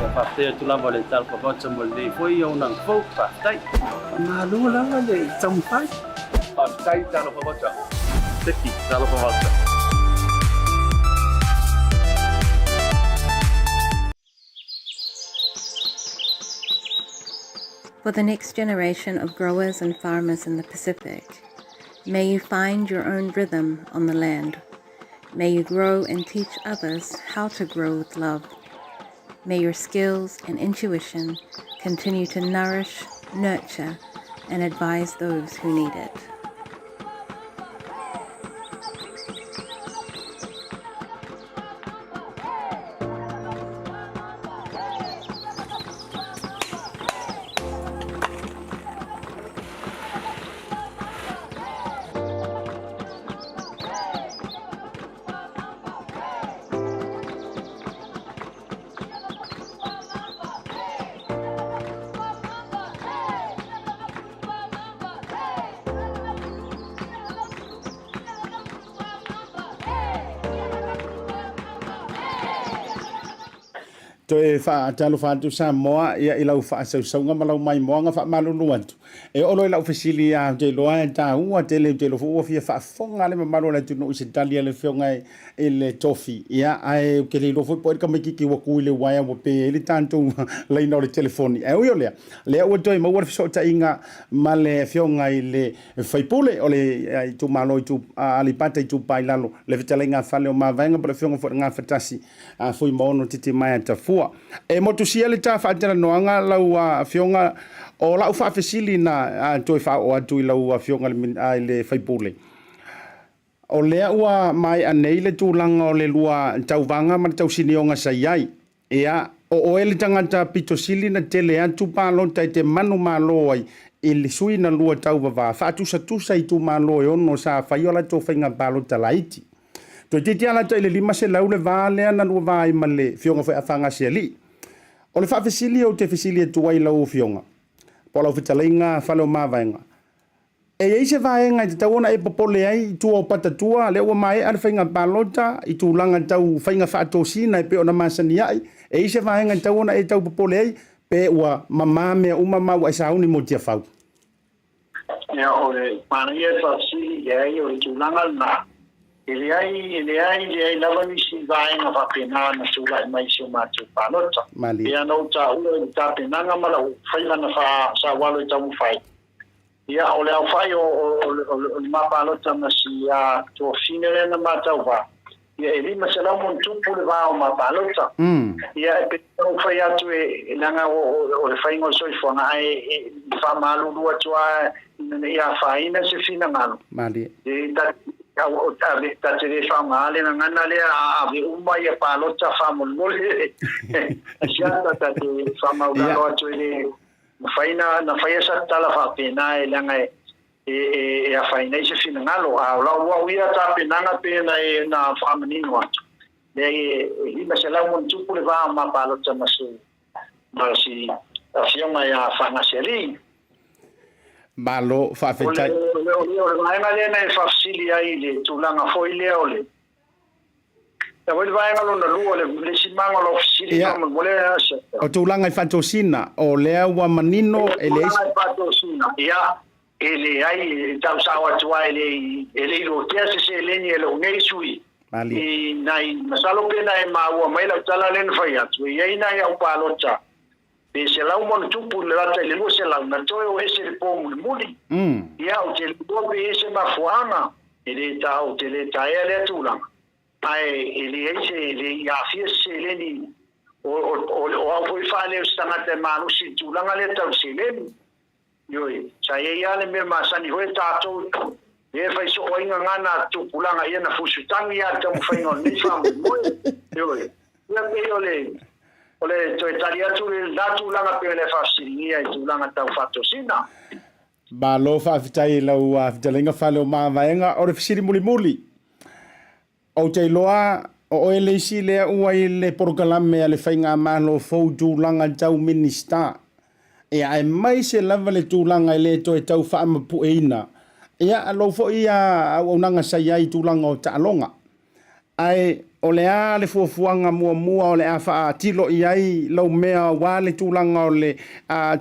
Ua faafetai atu lava le Talofa Voucher mo lenei foi auaunaga fou. Faafetai. Malo lava le taumafai. Faafetai Talofa Voucher. Teki, Talofa Voucher. For the next generation of growers and farmers in the Pacific, may you find your own rhythm on the land. May you grow and teach others how to grow with love. May your skills and intuition continue to nourish, nurture, and advise those who need it. Toe faatalofa atu Samoa ia i lau faasausauga ma lau maimoaga faamalulu atu. E oo loa i lau fesili ia ou te iloa e taua tele, ou te iloa foi ua fia faafofoga le mamalu o le atunuu i se tali a le Afioga i le Tofi. Ia, ae ou te le iloa foi po o ai le tamaitiiti ua tu i le uaea ua pe ai le tatou laina o le telefoni. Ae ui o lea, lea ua toe maua le fesootaiga ma le Afioga i le Faipule o le itumalo Aleipata Itupa i Lalo, le fetalaiga a Fale o Mavaega po o le Afioga foi i le Gafatasi a Fuimaono Titimaea Tafua. E motusia le ta faatalanoaga lau Afioga, o lau faafesili na toe faaoo atu i lau Afioga i le Faipule, o lea ua maea nei le tulaga o le lua tauvaga ma le tausinioga sa i ai. Ia, o oe le tagata pito sili na tele atu palota e te manumalo ai i le sui na lua tauvavā faatusatusa i itumalo e ono sa fai o latou faiga palota laiti. Toeitiiti a lata i le 500 le va lea na lua va ai ma le Afioga foi a Fagasialii. O le faafesili ou te fesili atu ai i lau Afioga, po o lau fetalaiga Faleomavaega, e i ai se vaega e tatau ona e popole ai i tua o patatua, lea ua maea le faiga palota i tulaga tau faiga faatosina e pei ona masani ai, e i ai se vaega e tatau ona e tau popole ai, pe ua mama mea uma ma ua e sauni mo Tiafau? Ia, o le manaia le faafesili, leai, o le tulaga lena, e leai, e leai, leai lava nisi vaega faapena na tulai mai i si o matou palota. Malie. Pei ona ou taua i le tapenaga ma lau faiva na faasaualo i taumafai, ia, o le aofai o, o, o, o le ma palota ma si a tuafafine lea na ma tauva, Ia, e 500 ma ona tupu le va o ma palota. Ia, e pei ona ou fai atu e, leaga o le faiga o le soifuaga, ae e faamalulu atu lava ina ne i afaina se finagalo. Malie. E ta, ave, ta te le faaaogaina le gagana lea a ave uma ia palota faamolemole. Asiata ta te faamaulalo atu e le mafai na faia sa tala faapena e leaga e e afaina ai se finagalo. A o lau au ia tapenaga pe na e na faamanino atu, leai e 500 ma ona tupu le va o ma palota ma se ma si afioga ia Fagasialii. Malo faafetai. O le, o le, o le vaega lea na e faafesili ai i le tulaga foi lea o le Ia foi le vaega lona lua, le, le isi maga o lau fesili Ia, faamolemole a Siata. o tulaga i faatosina, o lea ua manino E e leai. Tulaga i faatosina, ia, e leai, e tau sao atu lava e le i, e le i lotea se seleni e lou nei sui Malie. i nai, masalo pe na e maua mai lau tala lea na fai atu, e i ai nai au palota pe 100 ma ona tupu le lata i le 200 na toe o ese le po mulimuli. Ia, ou te le iloa pe i ai se mafuaaga, e le ta, ou te le taea lea tulaga, ae e leai se, e le i aafia se seleni, o, o, o, o au foi faaleo se tagata e malosi i le tulaga lea tau seleni. Ioe, sa i ai lava le mea masani foi a tatou lea e fai soo ai gagana a tupulaga ia na fusu-tagi lava i le taumafaiga o lenei faamoemoe. Ioe, ia pei o le, o le toe tali atu i lena tulaga pei ona e faafesiligia i tulaga tau faatosina. Malo faafetai i lau fetalaiga Faleomavaega. O le fesili mulimuli, Ou te iloa o oe le isi lea ua i le polokalame a le Faigamalo fou tulaga tau Minista. Ia aemaise lava le tulaga e le toe tau faamapueina. Ia lou foi auaunaga sa i ai i tulaga o taaloga. Ae o le a le fuafuaga muamua o le a faatilo i ai lau mea aua le tulaga o le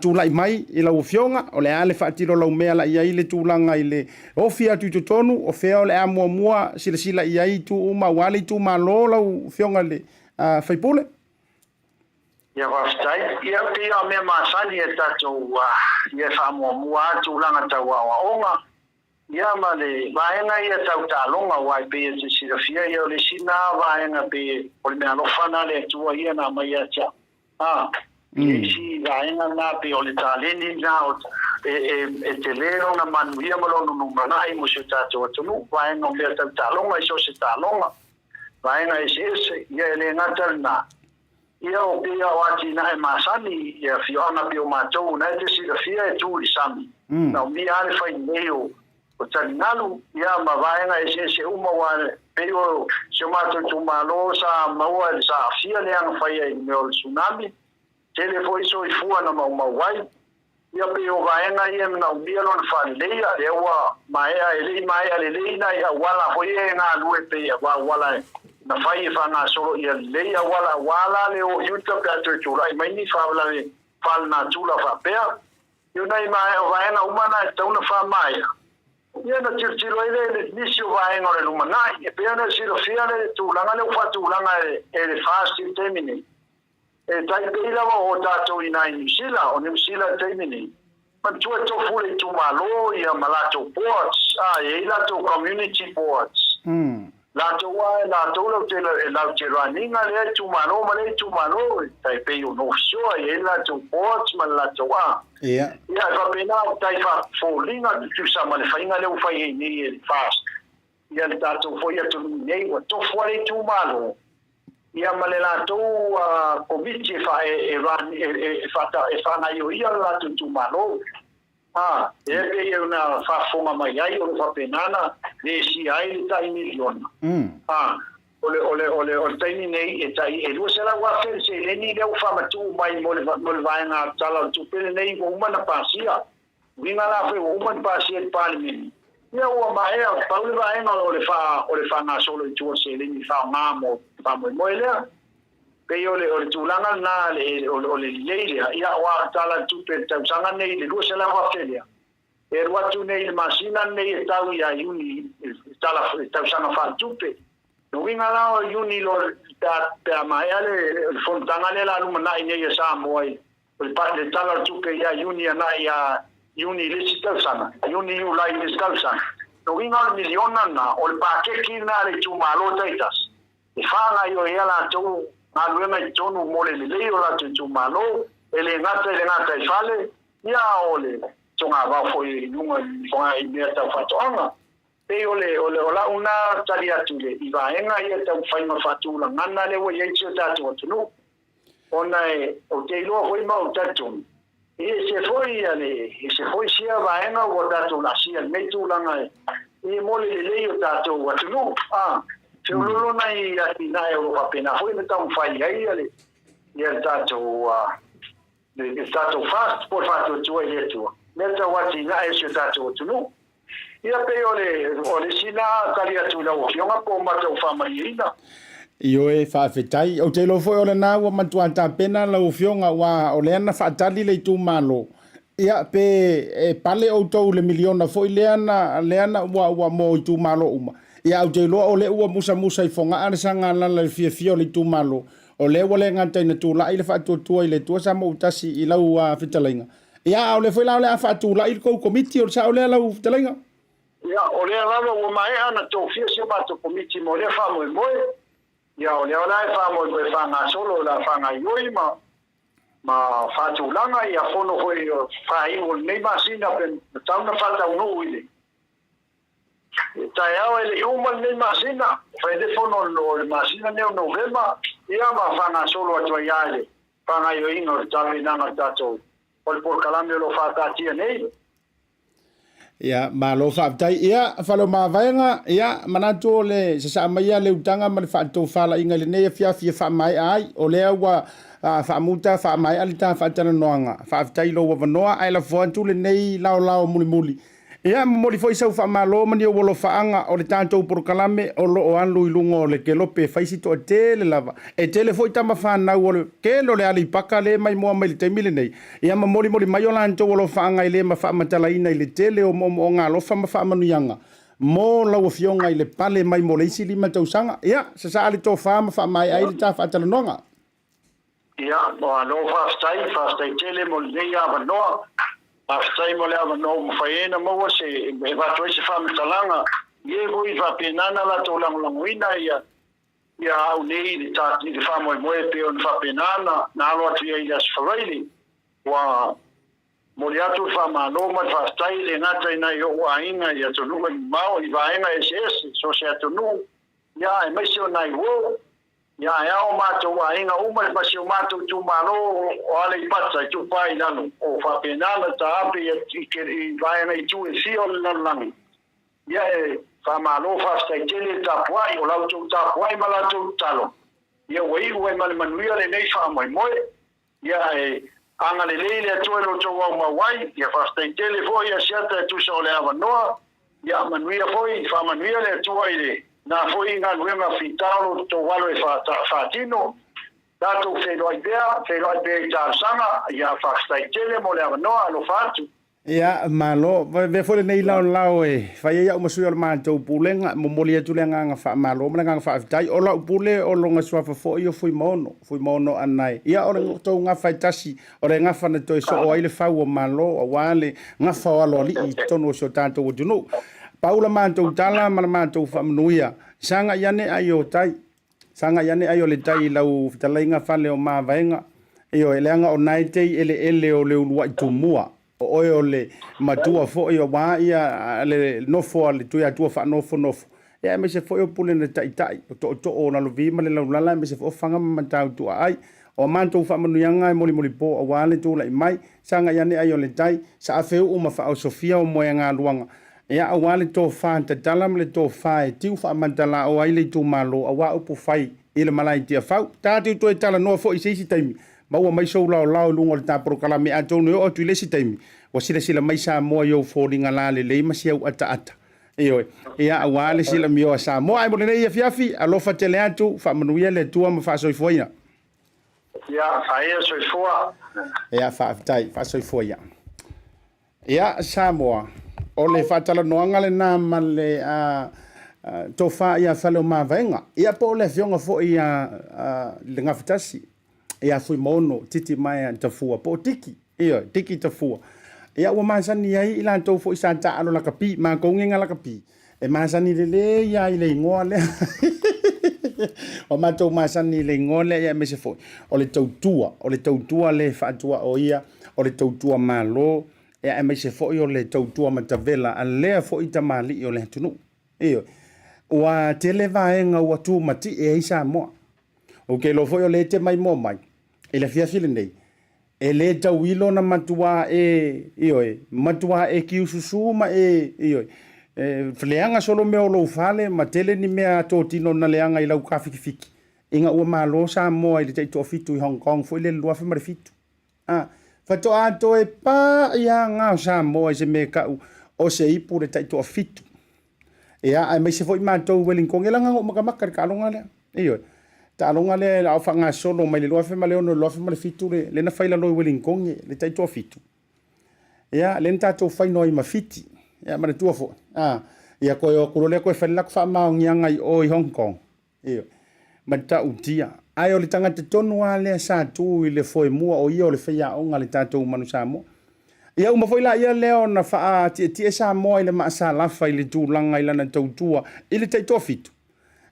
tulai mai i lau Afioga? O le a le faatilo lau mea la i ai le tulaga i le ofi atu i totonu? O fea o le a muamua silasila i ai itu uma aua le itumalo lau Afioga i le sui usufono? Ia faafetai. Ia pei o mea masani e tatou ia e faamuamua lava tulaga tau aoaoga. Ia ma le vaega ia tau taaloga aua e pei e te silafia ia o le isi na vaega pei o le meaalofa na a le Atua ia na aumai ia te au. A, i le isi vaega na pei o le taleni na o e e e tele lona manuia ma lona lumanai mo si o tatou atunuu, vaega o mea tau taaloga i so o se taaloga, vaega eseese, ia e le gata lena. Ia o pei o atinae masani i afioaga pei o matou na e te silafia e tu i le sami, na umia lava le fai lelei o taligalu ia ma vaega eseese uma aua pei o si o matou itumalo sa maua sa aafia le aga faia i le mea o le tsunami, tele foi soifua na maumau ai. Ia pei o vaega ia e manaomia lona faaleleia, lea ua maea, e le i maea lelei nai auala foi ia e galue pei aua auala na fai e faagasolo ia lelei auala aua la le o i uta pe a toe tulai mai ni faalavelave faalenatura faapea. Ia nai vaega uma na e tatau ona faamaea. Ia ona tilotilo ai lea i le nisi o vaega o le lumanai. E pei ona e silafia le tulaga lea ua faatulaga e le FAST i le taimi nei. E tai pei lava o tatou i ina i Niu Sila, o Niu Sila i le taimi nei, manatua e tofu le itumalo ia ma latou boards, a, e i ai latou community boards. Latou a e latou lau te, lau te run ina lea itumalo ma lea itumalo, e tai pei o North Shore, e i ai latou boards ma le latou a. Ia. Ia, e faapena o tai faafoliga tutusa ma le faiga lea ua fai ai nei e le FAST. Ia le tatou foi atunuu nei, ua tofu lava le itumalo, ia ma le latou komiti e fa e run e e e faagaioia le latou itumalo. A, e pei ona faafofoga mai ai o lo o faapena ona resia ai le tai miliona. A. O le, o le, o le, o le taimi nei, e tai e $200,000 le seleni lea ua faamatuu mai mo le, mo le vaega Tala o le Tupe lenei ua uma ona pasia. Uiga la foi ua uma ona pasia i le Palemene, ia ua maea, pau le vaega o le faa, o le faagasolo i tua o le seleni e faaaoga mo le faamoemoe lea. Pei o le, o le tulaga lena, le, o le, o le lelei lea, ia aua o le Tala o le Tupe i le tausaga lenei i le $200,000 lea, E alu atu nei i le masina lenei e tau ia Iuni i le tala i le tausaga faaletupe. O uiga la o Iuni lo pe a pe a maea le le fonotaga lea la lumanai nei a Samoa i le le tala o le tupe ia Iuni anai ia Iuni i le isi tausaga, Iuni Iulai i le isi tausaga. O uiga o le miliona lena o le pakeki lena a le itumalo taitasi e faagaioia latou galuega i totonu mo le lelei o latou itumalo, e le gata i le gataifale, ia a o le togavao foi i luga i fogaa i mea tau faatoaga. Pei o le o le o lau na tali atu i le i vaega ia tau faiga faatulagana lea ua i ai si o tatou atunuu. Ona e ou te iloa foi ma ou talitonu, e ese foi ia le ese foi sia vaega ua tatou laasia i lenei tulaga e e mo le lelei o tatou atunuu. A feoloolo nai atinae o lo o faapena foi ona taumafai ai ia le ia le tatou le tatou fast po o le faatuatua i le Atua, mea tau atinae o si o tatou atunuu. Ia pei o le, o le isi lena tali atu i lau Afioga po o matou faamalieina. Ioe, faafetai. Ou te iloa foi o lena ua matua tapena lau Afioga aua o lea na faatali le itumalo, ia pe e pale outou i le miliona foi lea na, lea na ua, ua mo itumalo uma. Ia ae ou te iloa o lea ua musamusa i Fogaa le sagalala i le fiafia o le itumalo, O lea ua le gata ina tulai le faatuatua i le Atua Samoutasi i lau fetalaiga, ia, a o lea foi la o le a faatulai le tou komiti, o le sao lea lau fetalaiga? Ia, o lea lava ua maea ona tofia si o matou komiti mo lea faamoemoe. Ia, o lea la e faamoemoe faagasolo o le a faagaoioi ma, ma faatulaga ia fono foi faaiu o lenei masina pe tatau ona faataunuu i le Taeao e le i uma lenei masina, fai le fono o le masina lenei o Novema, ia ma faagasolo atu ai lava i le faagaoioiga o le tapenaga o le tatou o le polokalame o lo o faataatia nei. Ia, malo faafetai. Ia, Faleomavaega, ia, manatu o le sasaa mai ia le utaga ma le faatofalaiga i lenei afiafi e faamaea ai. O lea ua faamuta faamaea le ta faatalanoaga. Faafetai i lou avanoa, ae lafo atu lenei laolao mulimuli Ia, momoli foi sau faamalo ma ni ou alofaaga o le tatou polokalame o lo o alu i luga o le kelope e fai si toatele lava. E tele foi tama fanau o le tele o le Aleipaka lea e maimoa mai i le taimi lenei. Ia ma molimoli mai o latou alofaaga e le ma faamatalaina i le tele o moomooga alofa ma faamanuiaga mo lau Afioga i le pale mai mo le isi 5 tausaga. Ia, sasaa le tofa ma faamaea ai le ta faatalanoaga. Ia, malo faafetai, faafetai tele mo lenei avanoa. Faafetai mo le avanoa ua mafai ai ona maua se, e avatu ai se faamatalaga i e foi e faapena ona latou lagolagoina ia, ia au nei i le ta, i le faamoemoe e pei ona faapena ona, na alo atu i ai i le Aso Faraile. Ua momoli atu le faamalo ma le faafetai e le gata i nai ou aiga i atunuu e mamao i vaega eseese, so o se atunuu, ia aemaise o nai uo, Ia e ao matou aiga uma ma si o matou itumalo o Aleipata Itupa i Lalo o faapena ona taape i i vaega itu e fia o le lalolagi. Ia e faamalo faafetai tele le tapuai o la outou tapuai ma la outou tatalo ia ua iu ai ma le manuia lenei faamoemoe. Ia e agalelei le Atua i lo outou aumau ai. Ia faafetai tele foi Asiata e tusa o le avanoa. Ia manuia foi, faamanuia le Atua i le na foi galuega fita o lo outou alo e faatino. Tatou feiloai pea, feiloai pea i talosaga. Ia faafetai tele mo le avanoa. Alofa atu. Ia, malo. Avea foi lenei laolao e fai ai au ma sui o le matou pulega, e momoli atu le agaga faamalo ma le agaga faafetai. O lau pule o lona suafa foi o Fuimaono, Fuimaono Anae. Ia, o le tou gafa e tasi, o le gafa na toe soo ai le fau o Malo, aua le gafa o aloalii i totonu o si o tatou atunuu. Pau la matou tala ma la matou faamanuia, sagai ane ai o tai. Sagai ane ai o le tai i lau fetalaiga fale o Mavaega. Ioe, leaga o na e te i eleele o le uluai tumua. O oe o le matua foi aua ia le nofo a le Tuiatua faanofonofo, ia aemaise foi o pule na taitai, o tootoo o Lalovi ma le Laulala aemaise foi o Faga ma Matautuaai. O a matou faamanuiaga e molimolipo aua le tulai mai, sagai ane ai o le tai, saafe uu ma faaosofia o moeagaluaga. Ia, aua le tofa tatala ma le tofa e tiu faamatalaoa ai le itumalo aua upu fai i le malae i Tiafau. Tatou toe talanoa foi i se isi taimi, maua mai sou laolao i luga o le ta polokalame atonu e oo atu i le isi taimi ua silasila mai Samoa i ou foliga lalelei ma si au ataata. Ioe. Ia, aua le silamio a Samoa. Ae mo lenei afiafi, alofa tele atu, faamanuia le Atua ma faasoifuaina. Ia, faia soifua. Ia, faafetai, faasoifua ia. Ia, Samoa, o le faatalanoaga lena ma le tofa ia Faleomavaega, ia po o le afioga foi ia Le Gafatasi, ia Fuimaono Titimaea Tafua, po o Tiki, ioe, Tiki Tafua. Ia, ua masani ai i latou foi sa taaalo lakapi, matou nei na lakapi, e masani lelei lava i le igoa lea. Ua matou masani i le igoa lea, ia aemaise foi o le tautua, o le tautua le faatuaoia, o le tautua malo, ia aemaise foi o le tautua matavela a lea foi tamalii o le atunuu. Ioe. Ua tele vaega ua tumatie ai Samoa. Ou te iloa foi o lea e te maimoa mai i le afiafi lenei, E le tauilo ona matuā e, ioe, matuā e kiususu ma e, ioe, e leaga solo mea o lou fale ma tele ni mea totino na leaga i lau kafikifiki ina ua malo Samoa i le taitoafitu i Hong Kong foi lele 2007. A, faatoa toe paʻi lava gā o Samoa i se mea e kau o se ipu le taitoafitu. Ia, aemaise foi matou i Wellington, e laga na ou makamaka i le taaloga lea. Ioe. Taaloga lea a o faagasolo mai le 2006 i le 2007 le, lea na fai i lalo i Wellington le taitoafitu. Ia, lea na tatou fai noa ai ma Fiti. Ia, manatua foi. A, ia toe o atu loa lea toe fai le latou faamaoniaga i o i Hong Kong. Ioe. Matautia. Ae o le tagata tonu lava lea sa tu i le foemua o ia o le faiaoga a le tatou Manu Samoa. Ia uma foi laia lea ona faatietie Samoa i le maasalafa i le tulaga i lana tautua i le taitoafitu.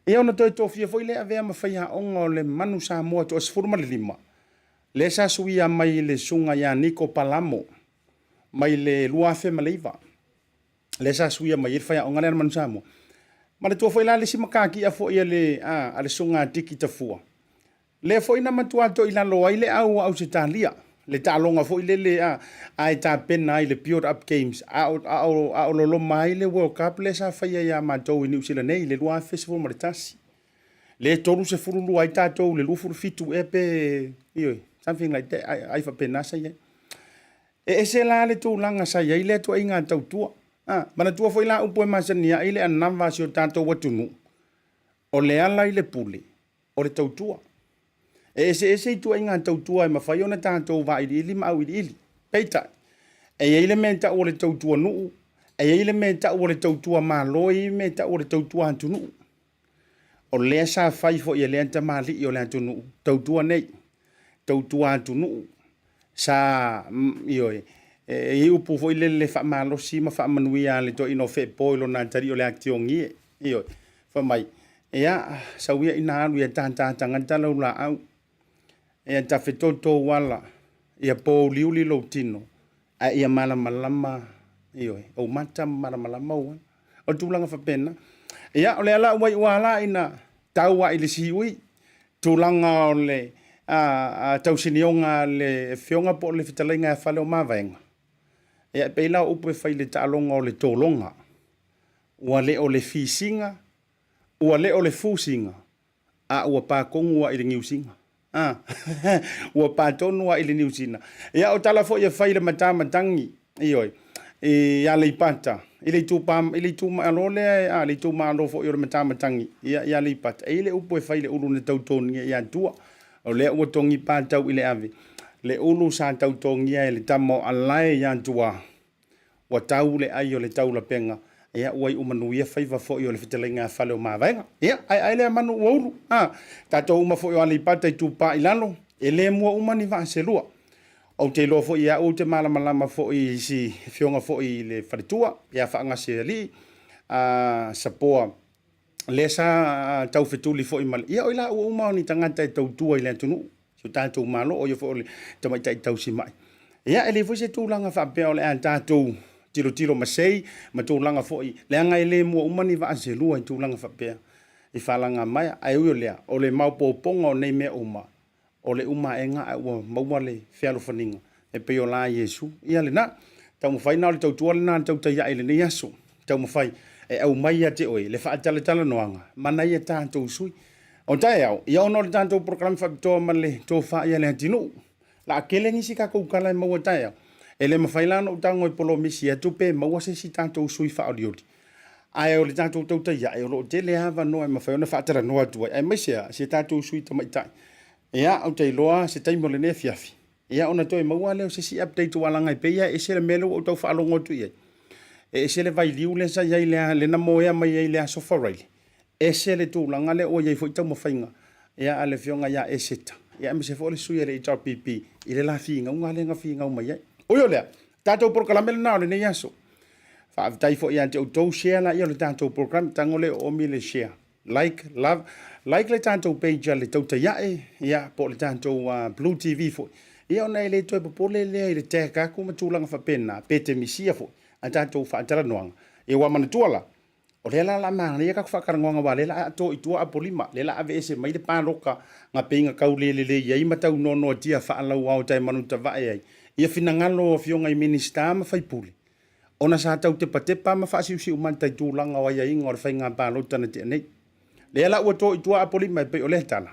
Ia ona toe tofia foi lea avea ma faiaoga o le Manu Samoa toa 15, lea sa suia mai i le Susuga ia Niko Palamo mai le 2009. Lea sa suia mai ai le faiaoga lea a le Manu Samoa. Manatua foi la le isi matatia foi a le, a, a le Susuga a Tiki Tafua, lea foi na matua toilalo ai le au a Ausetalia, le taaloga foi lele a, a e tapena ai le Build Up Games, a o, a o, a o loloma ai le World Cup lea sa faia ia matou i Niu Sila nei i le 2011. Lea e 32 ai tatou i le 27 ea pe, ioe, something like that, ai, ai faapena sa i ai. E ese la le tulaga sa i ai lea tuaiga tautua. A, manatua foi la upu e masani ai le anava a si o tatou atunuu, o le ala i le pule, o le tautua. E eseese ituaiga tautua e mafai ona tatou vailiili ma auiliili. Peitai, e i ai le mea e tau o le tautua nuu, e i ai le mea e tau o le tautua Malo, e i ai le mea e tau o le tautua atunuu. O lea sa fai foi e lea tamalii o le atunuu, tautua nei, tautua atunuu, sa, ioe, e i ai upu foi lele faamalosi ma faamanuia a le toeaina o Feepo i lona atalii o le Atiogie, ioe, fai mai, ia, sau ia ina alu ia tātā tagata lau laau, ia tafetoto ou ala, ia pōuliuli lou tino, ae ia malamalama, ioe, ou mata ma malamalama ou ala. O le tulaga faapena. Ia, o lea la ua iu lava la ina tau lava i le siui, tulaga o le tausinioga a le Afioga po o le Fetalaiga ia Faleomavaega. Ia, e pei la o upu e fai i le taaloga o le tologa. Ua le o le fisiga, ua le o le fusiga, a ua pa tonu lava i le Niu Sina. A, ua pa tonu lava i le Niu Sina. Ia, o tala foi e fai i le matamatagi, ioe, i Aleipata, i le itupa, i le itumalo lea, a, le itumalo foi o le matamatagi, ia, i Aleipata, e i ai le upu e fai i le ulu na tautogia ia Atua. O lea ua togi patau i le ave, le ulu sa tautogia e le tama o Alae ia Atua. Ua tau le ai o le taulapega, ia ua iu manuia faiva foi o le fetalaiga a fale o Mavaega. Ia, aeae lea manu ua ulu. A, tatou uma foi o Aleipata Itupa i Lalo, e le mua uma ni vaa se lua. Ou te iloa foi ia au ou te malamalama foi i si afioga foi i le faletua, ia Faagasealii, a, Sapoa, lea sa taufetuli foi ma le, ia o i laua uma o ni tagata e tautua i le atunuu, si o tatou Malo, o ia foi o le tamaitai tausimai. Ia, e leai foi se tulaga faapea o le a tatou tilotilo masei ma tulaga foi, leaga e le mua uma ni vaa se lua i tulaga faapea i faalagamaea. Ae ui o lea, o le maopoopoga o nei mea uma, o le uma aega ae ua maua le fealofaniga e pei o la Iesu. Ia lena, taumafai na o le tautua lena a le tautai ae i lenei aso. taumafai e aumai ia te oe le faatalatalanoaga ma nai a tatou sui. O taeao, ia ona o le tatou polokalame faapitoa ma le tofa ia le atinuu, la a tele nisi tatou tala e maua taeao. E le mafai la ona ou tago e polomisi atu pe maua se isi tatou sui faaolioli. Ae o le tatou tautai ae o lo o tele avanoa e mafai ona faatalanoa atu ai, aemaise lava si a tatou sui tamaitai. Ia, ou te iloa se taimi o lenei afiafi, ia ona toe maua lea o se isi update aua leaga e pei lava e ese le mea lea ua ou tau faalogo atu i ai. E ese le vailiu lea sa i ai lea na moea mai ai i le Aso Faraile, ese le tulaga lea ua i ai foi taumafaiga ia a le Afioga ia Eseta, ia aemaise foi o le sui a le HRPP i le la finauga lea na finau mai ai. Ui o lea, tatou polokalame lena o lenei aso. Faafetai foi ia te outou, share laia o le tatou polokalame, tago le oomi le share. Like, love, like le tatou page a le Tautai Ae, ia, po o le tatou Blue TV foi, ia ona e le toe popole lea i le tag atu ma tulaga faapena, pe te misia foi a tatou faatalanoaga. Ia ua manatua la, o lea la o le a manaia tatou faatalanoaga aua o lea o le a to i tua Apolima, lea o le a aveese mai le paloka na pei na tau le lelei ai ma tau noanoatia faalauao taemanutavae ai ia finagalo o afioga i Minisita ma faipule ona sa tau tepatepa ma faasiusiumata i tulaga o aiaiga o le faiga palota na tea nei. Lea la ua to i tua Apolima e pei o lea tala,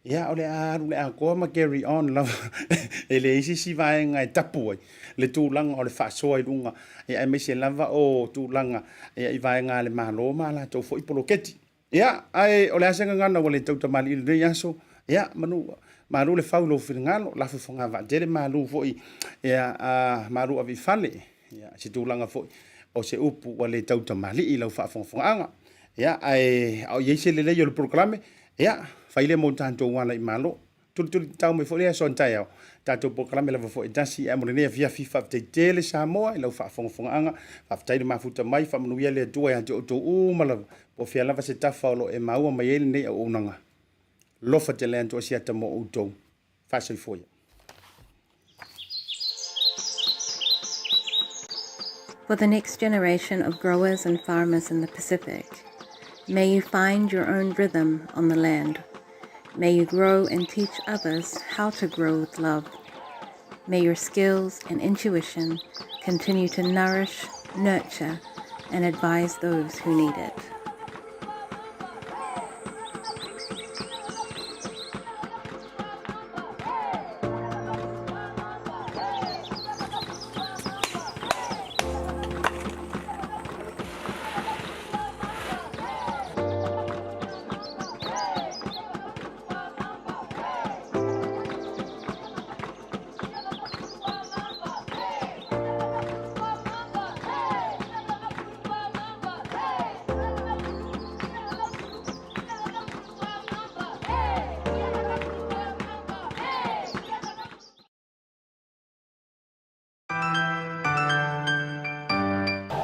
ia o le a alu le atoa ma carry on lava e leai se isi vaega e tapu ai le tulaga o le faasoa i luga, ia aemaise lava o tulaga ia i vaega a le Malo ma a latou foi poloketi. Ia, ae o le a se gagana ua le tautamalii i lenei aso, ia, manu, malu le fau i lou finagalo, lafo i fogavaatele, malu foi, ia, a, malu ave i fale, ia, se tulaga foi o se upu ua le tautamalii i lau faafogafogaaga. Ia, ae a o i ai se lelei o le polokalame, ia, fai lea mo tatou ala i Malo. Tulituli tatau mai foi le aso a taeao, tatou polokalame lava foi e tasi, ae mo lenei afiafi, faafetai tele Samoa i lau faafogafogaaga, faafetai le mafuta mai, faamanuia le Atua ia te outou uma lava, po o fea lava se tafa o lo o e maua mai ai lenei auaunaga. Lofa tele atu Asiata mo outou. Faasoifua ia. For the next generation of growers and farmers in the Pacific, may you find your own rhythm on the land. May you grow and teach others how to grow with love. May your skills and intuition continue to nourish, nurture, and advise those who need it.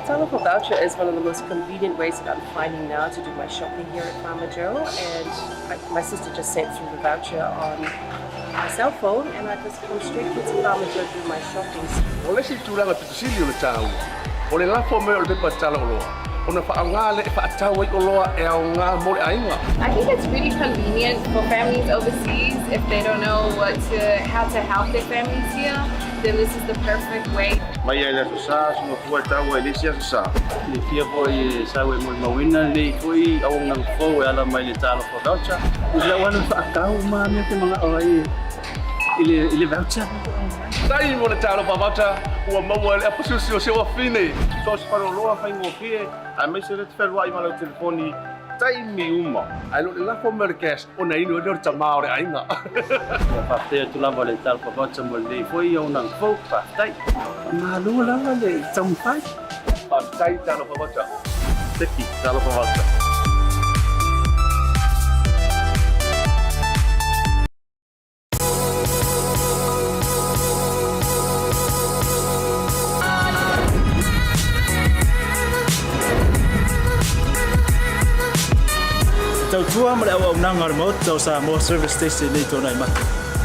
Talofa voucher is one of the most convenient ways that I'm finding now to do my shopping here at Farmer Joe. And I, my sister just sent through the voucher on my cell phone and I just come straight here to Farmer Joe to do my shopping. O le isi tulaga pito sili o le taua, o le lafo mai o le pepa tala oloa, ona faaaoga lea e faatau ai oloa e aoga mo le aiga. I think it's really convenient for families overseas if they don't know what to, how to help their families here, then this is the perfect way. Mai ai le Aso Sa, suga fua e taua i le isi Aso Sa. Silafia foi e sau e molimauina lenei foi auaunaga fou e ala mai le Talofa Voucher. I lau alu faatau ma mea te manao ai i le, i le voucher. Tai mo le Talofa Voucher ua maua e le apusiusi o si ou afine. So o se faleoloa faigofie aemaise le te fealuai ma lau telefoni taimi uma. Ae le o le lafo mai o le cash ona inu ai lea o le tama o le aiga. Ia faafetai atu lava le Talofa Voucher mo lenei foi auaunaga fou. Faafetai. Faamalo lava le taumafai. Faafetai Talofa Voucher. Teki Talofa Voucher. Te tautua ma le auaunaga a le Maota o Samoa Service Station nei tona i mata.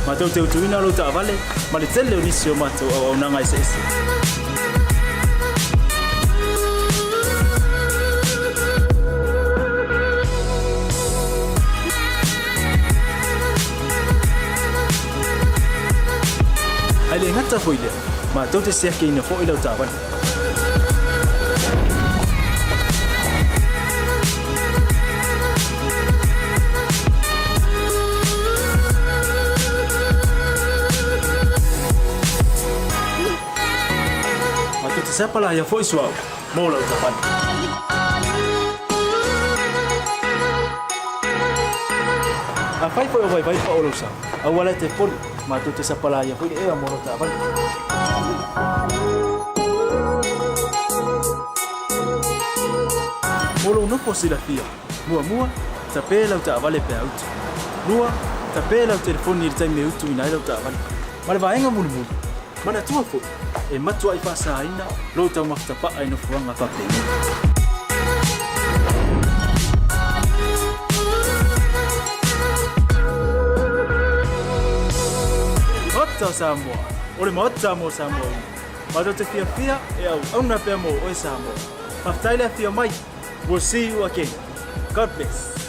Matou te utuina lou taavale ma le tele o nisi o matou auaunaga eseese. Ae le gata foi lea, matou te siakiina foi lau taavale. sapalaia foi suauu mo lau taavale. Afai foi o vaivai pao lou sao, aua la e te popole, matou te sapalaia foi le ea mo lau taavale. Mo lou nofo silafia, muamua, tapē lau taavale pe a utu. Lua, tapē lau telefoni i le taimi e utuina ai lau taavale. Ma le vaega mulimuli, manatua foi, e matuai faasaina lou taumafa tapaa i nofoaga faapenei. Maota o Samoa, o le Maota mo Samoa uma. Matou te fiafia e auauna pea mo oe Samoa. Faafetai le afio mai. We'll see you again. God bless.